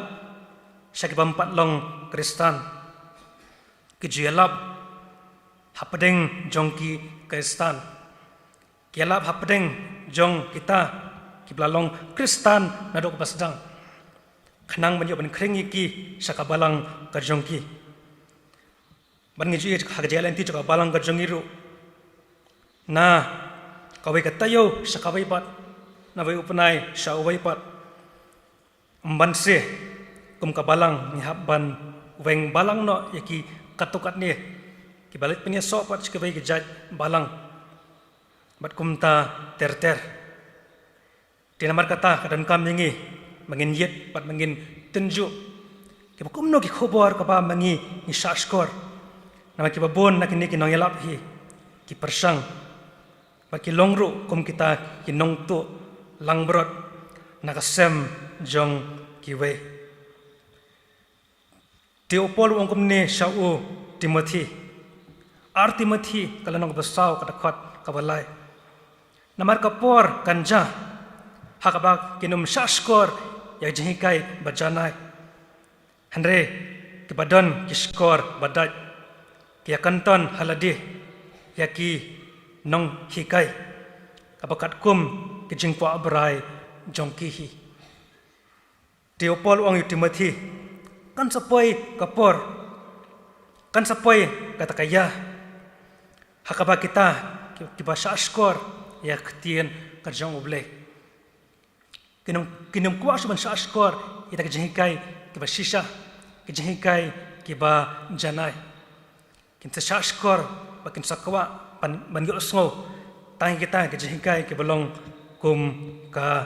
sha ki bym pat long Khristan, ki ju ïalap hapdeng jong ki Khristan, ki ïalap hapdeng jong kita kiba la long Khristan naduh kaba sdang, khnang ban ïoh ban khring ïa ki sha ka balang ka jong ki. Bad ngi ju ïohi ha ka jingïaid lynti jong ka balang ka jong ngi ruh, na kawei ka taïew sha kawei pat, na uwei u bnai sha uwei pat. Ym banse kum ka balang ngi hap ban weng balang noh ïa ki katto katne kiba leit pynïasoh pat sha kiwei ki jait balang bad kumta ter ter. Te namar kata ka donkam ïa ngi ba ngin ïit bad ba ngin tynjuh kiba kumno ki khubor kaba ma ngi ngi shahshkor. Namar kiba bun na kine ki nongïalap hi ki pyrshang bad ki long ruh kum kita ki nongtuh langbrot na ka sem jong kiwei. Te u Paul u ong kumne sha u Timothi, Ar Timothi ka lynnong kaba saw, ka dkhot kaba lai: Namar ka por kan jia ha kaba kin ym shahshkor ïa ka jinghikai ba janai, hynrei kiba don ki shkor ba dait, ki ïa kynton ha lade, ïa ki nonghikai, kaba katkum ki jingkwah brai jong ki hi. Te u Paul u ong ïa u Timothy, kan sa poi ka por, kan sa poi kata ka ïa, ha kaba kita ki, kiba shahshkor ïa ka ktien ka jong U Blei, kin ym, kin ym kwah shuh ban shahshkor ïa kita ki jinghikai kiba shisha, ki jinghikai kiba janai. Kin sa shahshkor bad kin sa kwah ban, ban ïohsngew tang ïa kita ki jinghikai kiba long kum ka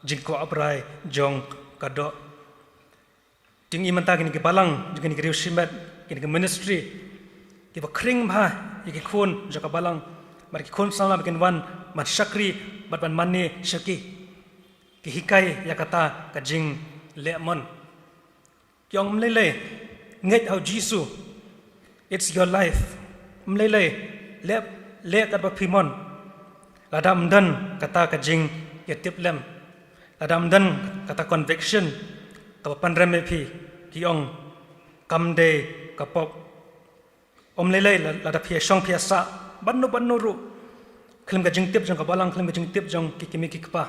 jingkwah brai jong ka doh. Te ngi i mynta kine ki balang jong kine ki riewshimet, kine ki ministry, kiba khring bha ïa ki khun jong ka balang, bad ki khun samla ba kin wan ban shakri bad ban mane sha ki, ki hikai ïa kata ka jingleh mon. Ki ong, ym lei lei, ngeit ha u Jisu, it's your life. Ym lei lei, leh, leh katba phi mon. Lada ym don kata ka jingïatiplem, lada ym don kata conviction kaba pynrem ïa phi, ki ong, kam dei ka pop. Ym lei lei, la, lada phi ïashong phi ïasah bad no bad no ruh, khlem ka jingtip jong ka balang, khlem ka jingtip jong ki kmie ki kpa.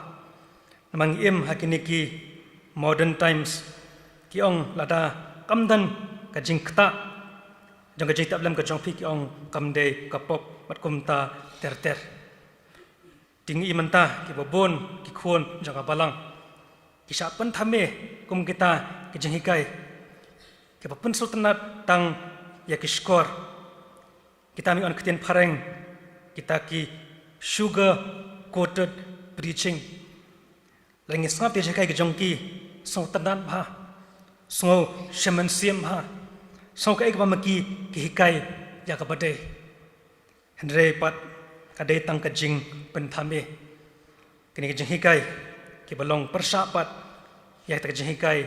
Namar ngi im ha kine ki modern times, ki ong lada kam don ka jingktah jong ka jingïatiplem ka jong phi, ki ong, kam dei ka pop, bad kumta ter ter. Te ngi i mynta kiba bun ki khun jong ka balang ki shah pynthame kum kita ki jinghikai, kiba pynsngewtynnat tang ïa ki shkor. Kita, ngi ong ktien phareng, kita ki sugar coated preaching. Lada ngi sngap ïa ki jinghikai ki jong ki, sngewtynnat bha, sngew shem mynsiem bha, sngew kaei kaba ma ki ki hikai ïa kaba dei. Hynrei pat ka dei tang ka jingpynthame. Kine ki jinghikai kiba long pyrshah pat ïa kita ki jinghikai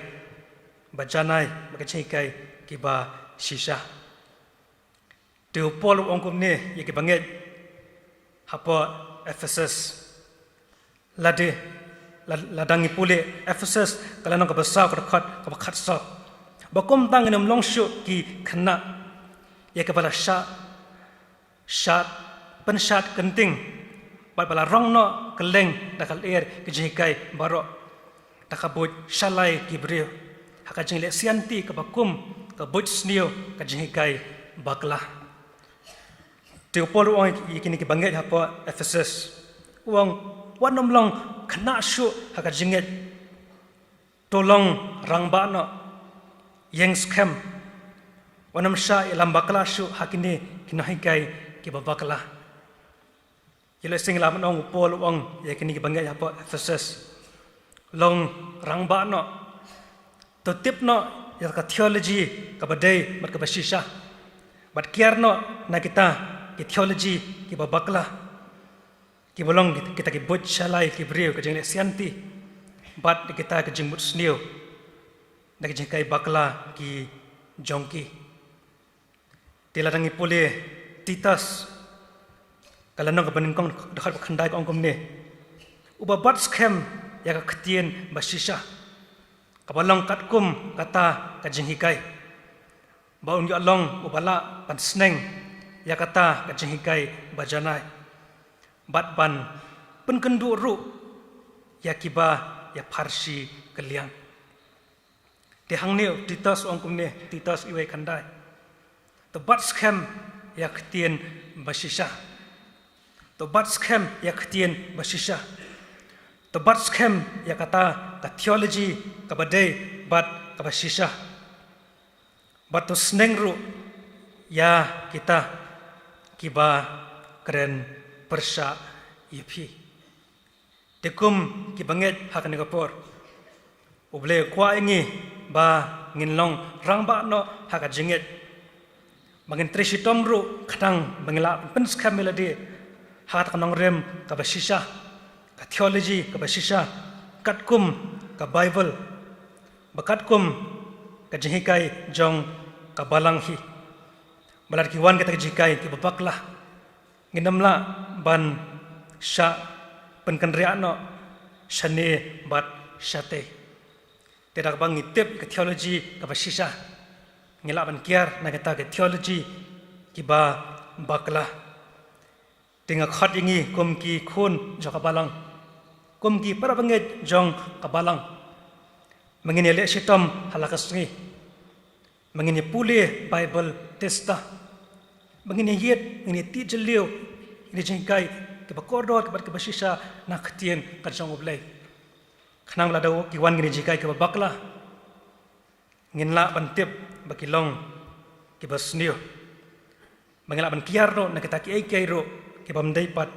ba janai, bad ki jinghikai kiba shisha. Te u Paul u ong kumne ïa kiba ngeit hapoh Ephesus. Lade, la, lada ngi pule Ephesus, ka lynnong kaba saw, ka dkhot kaba khatsaw. Ba kumta ngin ym long shuh ki khynnah ïa kiba la shah, shad, pynshad kynting, bad ba la rong noh kylleng da ka lyer ki jinghikai baroh, da ka buit shalai ki briew, ha ka jingleh sianti kaba kum ka buit sniew ka jinghikai bakla. Te u Paul u ong ïa kine kiba ngeit hapoh Ephesus, u ong, wat nym long khynnah shuh ha ka jingngeit. To long rangbah noh, ïeng skhem. Wat nym shah ïalam bakla shuh ha kine ki nonghikai kiba bakla. Ïa lehse ngi lah ban ong u Paul u ong ïa kine kiba ngeit hapoh Ephesus, long rangbah noh. To tip noh ïa ka theology kaba dei bad kaba shisha, bad kiar noh na kita ki theology kiba bakla, kiba long kit-, kita ki buit shalai ki briew, ka jingleh sianti, bad kita ki jingmut sniew, na ki jinghikai bakla ki jong ki. Te lada ngi pule Titus, ka lynnong kaba nyngkong, dkhot ba khyndai, ka ong kumne, uba bat skhem ïa ka ktien ba shisha, kaba long katkum kata ka jinghikai, ba un ïoh long uba lah ban sneng ïa kata ka jinghikai ba janai, bad ban pynkynduh ruh ïa kiba ïapharshi kylliang. Te hangne u Titus u ong kumne, Titus wei khyndai, to bat skhem ïa ka ktien ba shisha. To bat skhem ïa ka ktien ba shisha. To bat skhem ïa kata ka theology kaba dei bad kaba shisha. Bad to sneng ruh ïa kita kiba kren pyrshah ïa phi. Te kum kiba ngeit ha kane ka por, U Blei u kwah ïa ngi ba ngin long rangbah noh ha ka jingngeit, ba ngin trei shitom ruh khnang ba ngin lah pynskhem ïa lade ha kata ka nongrim kaba shisha, ka theology kaba shisha, katkum ka Baibl, ba katkum ka jinghikai jong ka balang hi. Ba lada ki wan kita ki jinghikai kiba bakla, ngin ym lah ban shah pynkynriah noh shane bad shatei. Te da kaba ngi tip ka theology kaba shisha, ngi lah ban kiar na kita ki theology kiba bakla. Te nga khot ïa ngi kum ki khun jong ka balang, kum ki para bangeit jong ka balang, ma ngin ïaleh shitom ha la ka sngi, ma ngin ïapule Baibl tista, ma ngin ïaieit, ma ngin ïatih jylliew ïa ki jinghikai kiba kordor bad kiba shisha na ka ktien ka jong U Blei. Khnang lada ki wan ïa ki jinghikai kiba bakla, ngin lah ban tip ba ki long kiba sniew, ba ngin lah ban kiar ruh na kita kiei kiei ruh kibym dei pat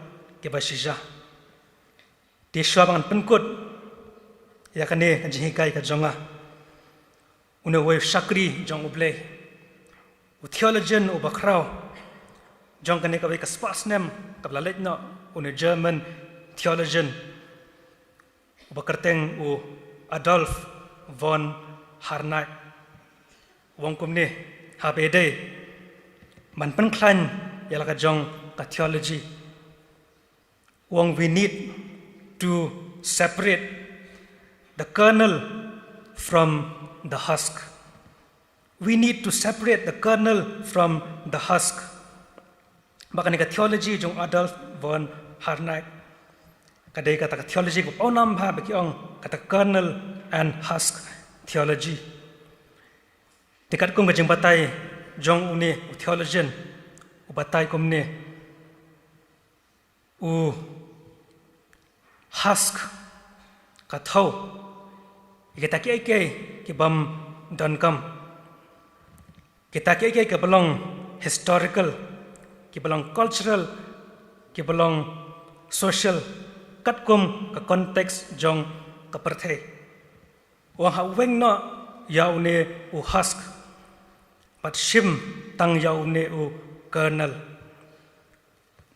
kiba shisha. Te shuwa ba ngan pynkut ïa kane ka jinghikai ka jong nga, une uwei u shakri jong U Blei, u theologian uba khraw jong kane kawei ka spah snem kaba la leit noh, une u German theologian uba kyrteng u Adolf von Harnack, u ong kumne: haba ïadei ban pynkhlaiñ ïa la ka jong ka theology, u ong, "We need to separate the kernel from the husk." We need to separate the kernel from the husk. Ba kane ka theology jong Adolf von Harnack ka dei kata ka theology kaba pawnam bha, ba ki ong kata kernel and husk theology. Te katkum ka jingbatai jong une u theologian, u batai kumne: u husk ka thew ïa kita kiei kiei kibym donkam, kita kiei kiei kiba long historical, kiba long cultural, kiba long social, katkum ka context jong ka pyrthei. U ong, hap weng noh ïa une u husk bad shim tang ïa une u kernel.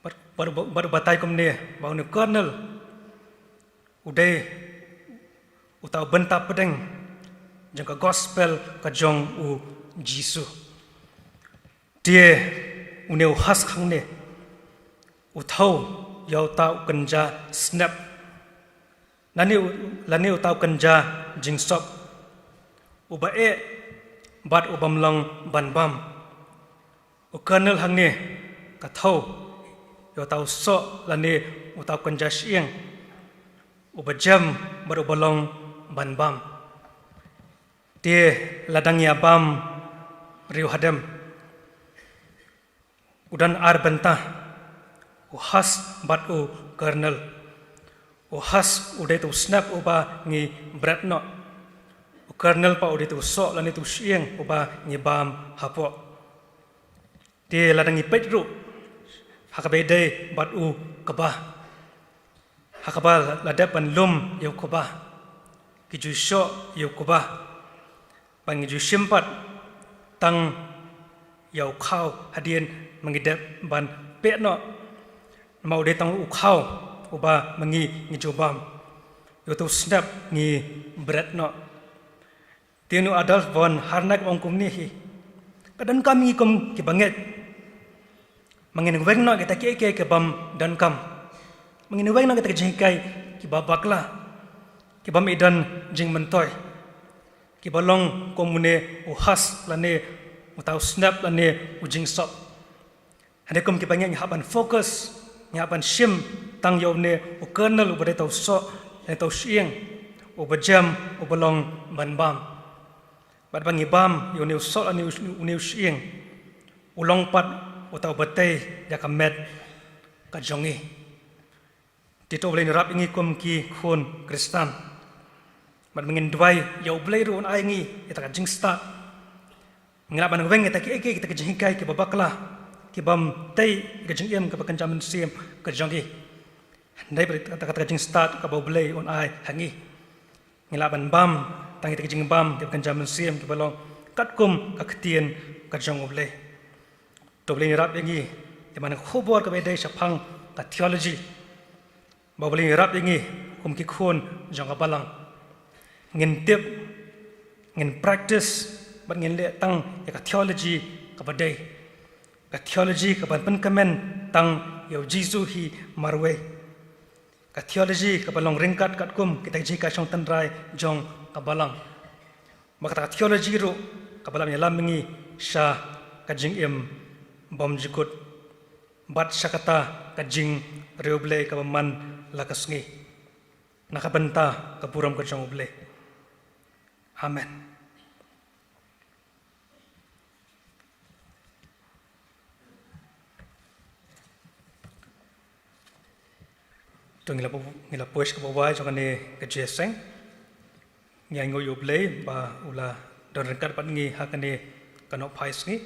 Bad, bad, bad u batai kumne ba une u kernel u dei uta u bynta pdeng jong ka gospel ka jong u Jisu. Te une u husk hangne u thew ïa uta u kynja snep, lane u, lane uta u kynja jingsop, uba eh bad ubym long ban bam. U kernel hangne ka thew ïa uta u soh lane uta u kynja shyieng, uba jem bad uba long ban bam. Te lada ngi ïa bam riewhadem, u don ar bynta, u husk bad u kernel. U husk u dei uta u snep uba ngi bret noh. U kernel pat u dei uta u soh lane uta u shyieng uba ngi bam hapoh. Te lada ngi peit ruh ha kaba ïadei bad u kba, ha kaba la dep ban lum ïa u kba, ki ju shoh ïa u kba, ba ngi ju shim pat tang ïa u khaw hadien ba ngi dep ban peh noh. Namar u dei tang u khaw uba ma ngi ngi ju bam, ïa uta u snep ngi bret noh. Te une u Adolf von Harnack u ong kumne hi: ka donkam ïa ngi kum ki bangeit, ma ngin weng noh kita kiei kiei kibym donkam, ma ngin weng noh kita ki jinghikai kiba bakla, kibym ïadon jingmyntoi, kiba long kum une u husk lane uta u snep lane u jingsop. Hynrei kum ki bangeit ngi hap ban focus, ngi hap ban shim tang ïa une u kernel uba dei uta u soh lane uta u shyieng uba jem, uba long ban bam. Bad ba ngi bam ïa une u soh lane une u shyieng, u long pat uta uba tei ïa ka met ka jong ngi. Te to U Blei un ïarap ïa ngi kum ki khun Khristan. Bad ma ngin duwai ïa U Blei ruh un ai ïa ngi ïa kata ka jingstad, ngin lah ban weng ïa kita kiei kiei kita ki jinghikai kiba bakla, kibym tei ïa ka jingim kaba kynja mynsiem ka jong ngi. Hynrei bad kata, kata ka jingstad kaba U Blei un ai ha ngi, ngin lah ban bam tang ïa kita ki jingbam kiba kynja mynsiem kiba long katkum ka ktien ka jong U Blei. To U Blei un ïarap ïa ngi, te man ka khubor kaba ïadei shaphang ka theology, ba U Blei un ïarap ïa ngi kum ki khun jong ka balang, ngin tip, ngin practice bad ngin leh tang ïa ka theology kaba dei, ka theology kaban pynkmen tang ïa U Jisu hi marwei, ka theology kaba long ryngkat katkum kita ki jinghikai shong tynrai jong ka balang. Bad kata ka theology ruh kaba lah ban ïalam ïa ngi sha ka jingim bymjukut. bad sha kata ka jingriewblei kaba man la ka sngi, na ka bynta ka burom ka jong U Blei. Amen. To ngi la pu-, ngi la poi sha kaba wai jong kane ka jingïaseng. Ngi ainguh ïa U Blei ba u la don ryngkat bad ngi ha kane ka nohphai sngi.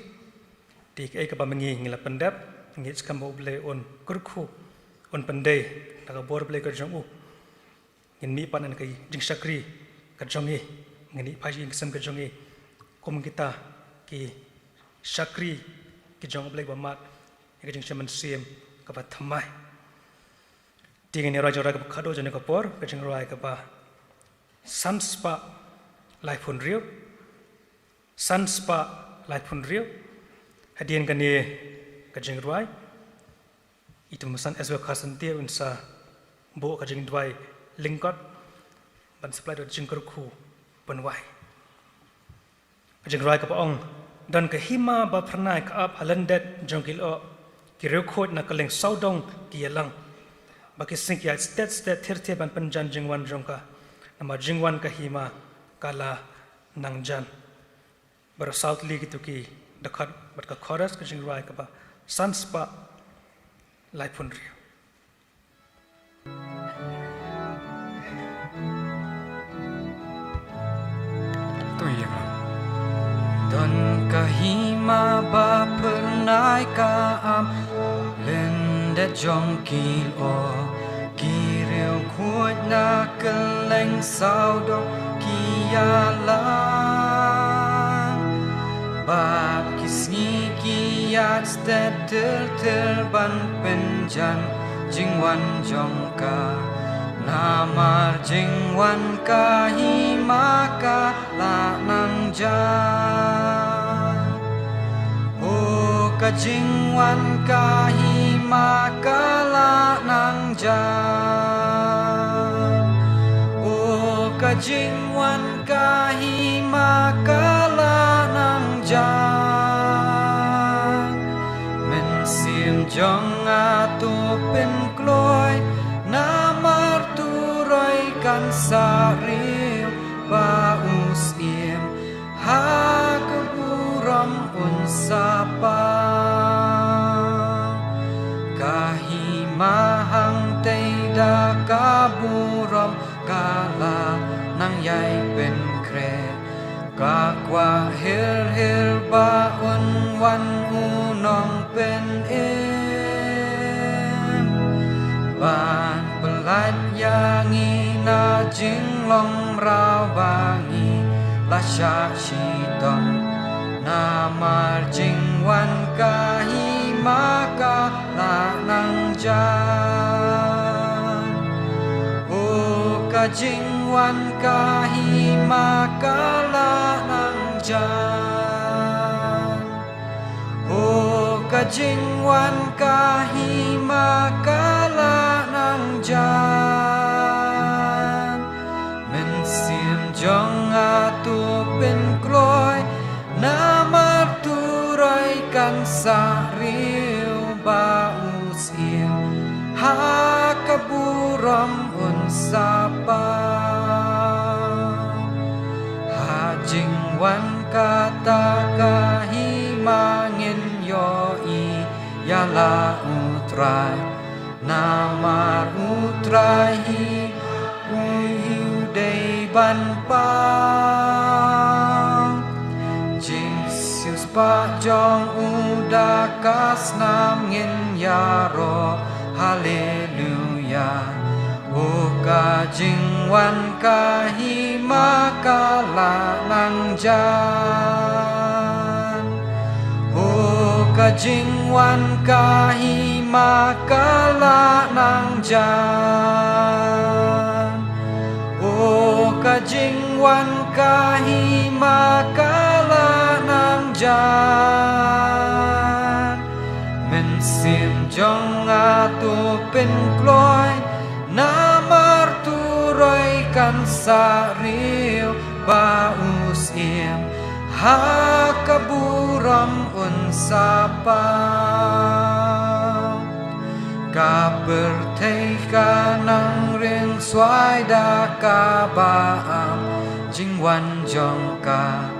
Te kaei kaba ma ngi ngi la pyndep, ngi ngeit skhem ba U Blei un kyrkhu, un pyndei da ka bor Blei ka jong u. Ngin mih pat na ka jingshakri ka jong ngi, ngin ïa phai sha ka jingïaseng ka jong ngi kum kita ki shakri ki jong U Blei ba mad ïa ka jingshem mynsiem kaba thymmai. Te ngin ïa rwai jingrwai kaba khadduh jong kane ka por, ka jingrwai kaba san spah laiphew hynriew, san spah laiphew hynriew. Hadien kane ka jingrwai, i Tymmen Basan Ezra Kharsyntiew un sa buh ka jingduwai lyngkot ban supply da ka jingkyrkhu ban wai. Ka jingrwai kaba ong: Don ka hima ba phyrnai ka ap ha lyndet jong ki lyoh, ki riewkhuid na kylleng sawdong ki ïalang. Ba ki sngi ki ïaid stet stet thir thir ban pynjan jingwan jong ka. Namar jingwan ka hima ka la nang jan. Baroh saw tylli kito ki dkhot bad ka chorus ka jingrwai kaba san spah laiphew hynriew. To ïa ka. Don ka hima ba phyrnai ka ap ha lyndet jong ki lyoh, ki riewkhuid na kylleng sawdong ki ïalang. Bad ki sngi ki ïaid stet thir thir ban pynjan jingwan jong ka. Namar jingwan ka hima ka la nang jan. O ka jingwan ka hima ka la nang jan. O ka jingwan ka hima ka la nang jan. Mynsiem jong nga to pynkloi, namar to roi kan sa riew ba u syiem, ha ka burom un sa pang. Ka hima hangtei da ka burom ka la nang ïai pynkhreh. Ka kwah hir hir ba un wan u nongpynim ban pyllait ïa ngi na jinglong mraw ba ngi la shah shitom. Namar jingwan ka hima ka la nang jan. O ka jingwan ka hima ka la nang jan. O ka jingwan ka hima ka la nang jan. Mynsiem jong nga to pynkloi, namar to roi kan sa riew ba u syiem, ha ka burom un sa pang. Ha jingwan kata ka hima ngin ïohi ïa la U Trai. Namar U Trai hi u dei ban pang. Jingsiewspah jong u da ka snam ngin ïaroh. Haleluia. O ka jingwan ka hima ka la nang jan. O ka jingwan ka hima ka la nang jan. O ka jingwan ka hima ka la nang jan. Mynsiem jong nga to pynkloi, namar to roi kan sa riew ba u syiem, ha ka burom un sa pang. Ka pyrthei ka nang ring swai da kaba am jingwan jong ka.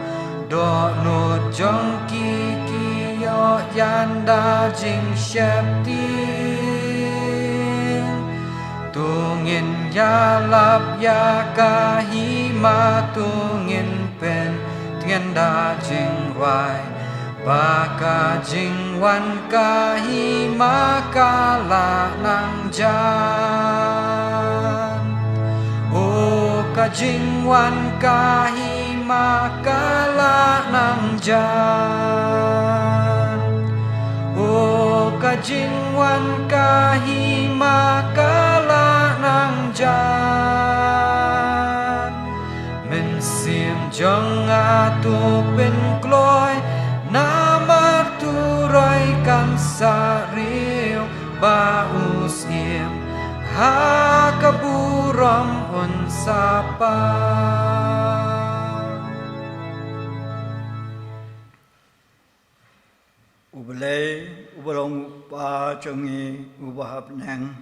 Dohnud jong ki ki ïoh ïan da jingsheptieng. To ngin ïalap ïa ka hima, to ngin pyntngen da jingrwai. Ba ka jingwan ka hima ka la nang jan. O ka jingwan ka hima ka la nang jan. O ka jingwan ka hima ka la nang jan. Mynsiem jong nga to pynkloi, namar to roi kan sa riew ba u siem ha ka burom un sa pan. U Blei, uba long u Kpa jong ngi uba ha bneng,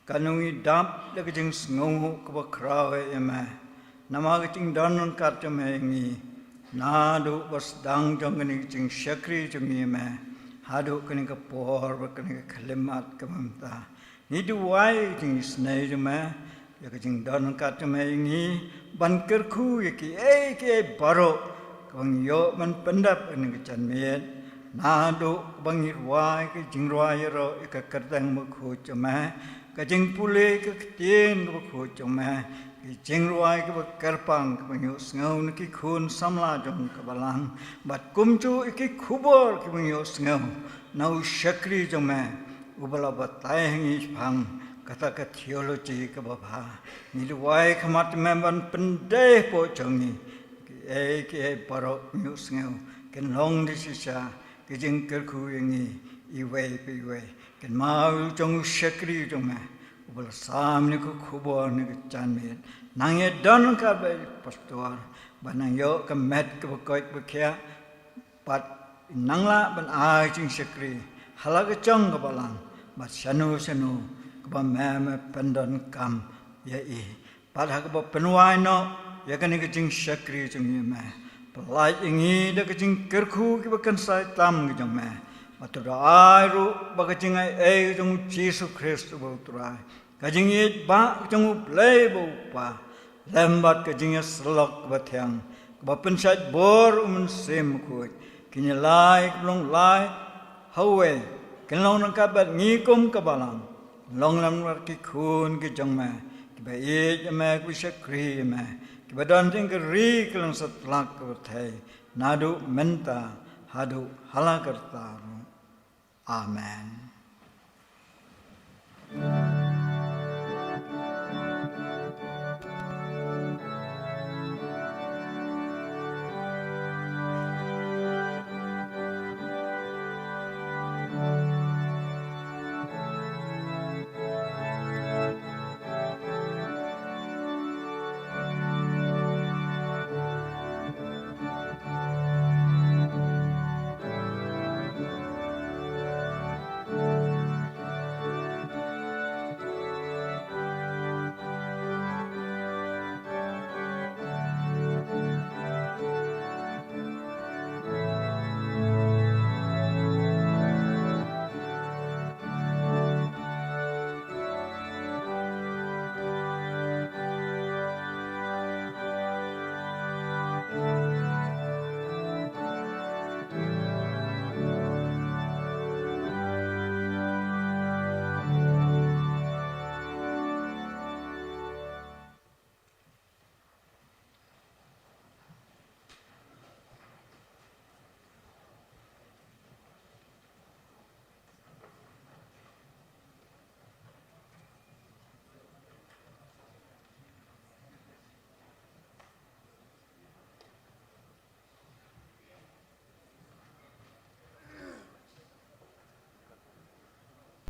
kan ong ngi dap da ka jingsngew kaba khraw ïa me. Namar ka jingdon ryngkat jong me ïa ngi, naduh ba sdang jong kane ka jingshakri jong ngi ïa me haduh kane ka por bad kane ka khyllipmat kaba mynta. Ngi duwai ïa ka jingisynei jong me, ïa ka jingdon ryngkat jong me ïa ngi, ban kyrkhu ïa kiei kiei baroh kaba ngi ïoh ban pyndep ha kane ka janmiet. Naduh ba ngi rwai ka jingrwai ïaroh ïa ka kyrteng bakhuid jong me, ka jingpule ka ktien kaba khuid jong me, ka jingrwai kaba kyrpang kaba ngi ïohsngew na ki khun samla jong ka balang, bad kumjuh ïa ki khubor kiba ngi ïohsngew na u shakri jong me uba la batai ha ngi shaphang kata ka theology kaba bha. Ngi duwai khmat me ban pyndei hapoh jong ngi kiei kiei baroh ngi ïohsngew, kin long da shisha ka jingkyrkhu ïa ngi iwei pa iwei. Kynmaw ïa u jong u shakri jong me uba la sam ïa ka khubor ha kane ka janmiet. Nang ïa don ryngkat bad i pastor, ba nang ïoh ka met kaba koit ba khiah, bad nang lah ban ai jingshakri ha la ka jong ka balang, bad shano shano kaba me me pyndonkam ïa i. Bad ha kaba pynwai noh ïa kane ka jingshakri jong ngi ïa me, pyllait ïa ngi da ka jingkyrkhu kiba kynsai tam ka jong me. Bad to da ai ruh ba ka jingaiei ka jong u Jisu Khrist uba u Trai, ka jingïeit ba ka jong u Blei ba u Kpa, lem bad ka jingïasyllok kaba thiang, kaba pynshait bor u Mynsiem Bakhuid, kin ïalai kaba long lai ha uwei, kin long ryngkat bad ngi kum ka balang, long lem bad ki khun ki jong me kiba ïeit ïa me, kiba shakri ïa me, kiba don jingkyrkhu ka long satlak ka pyrthei, naduh mynta haduh ha la karta ruh. Amen.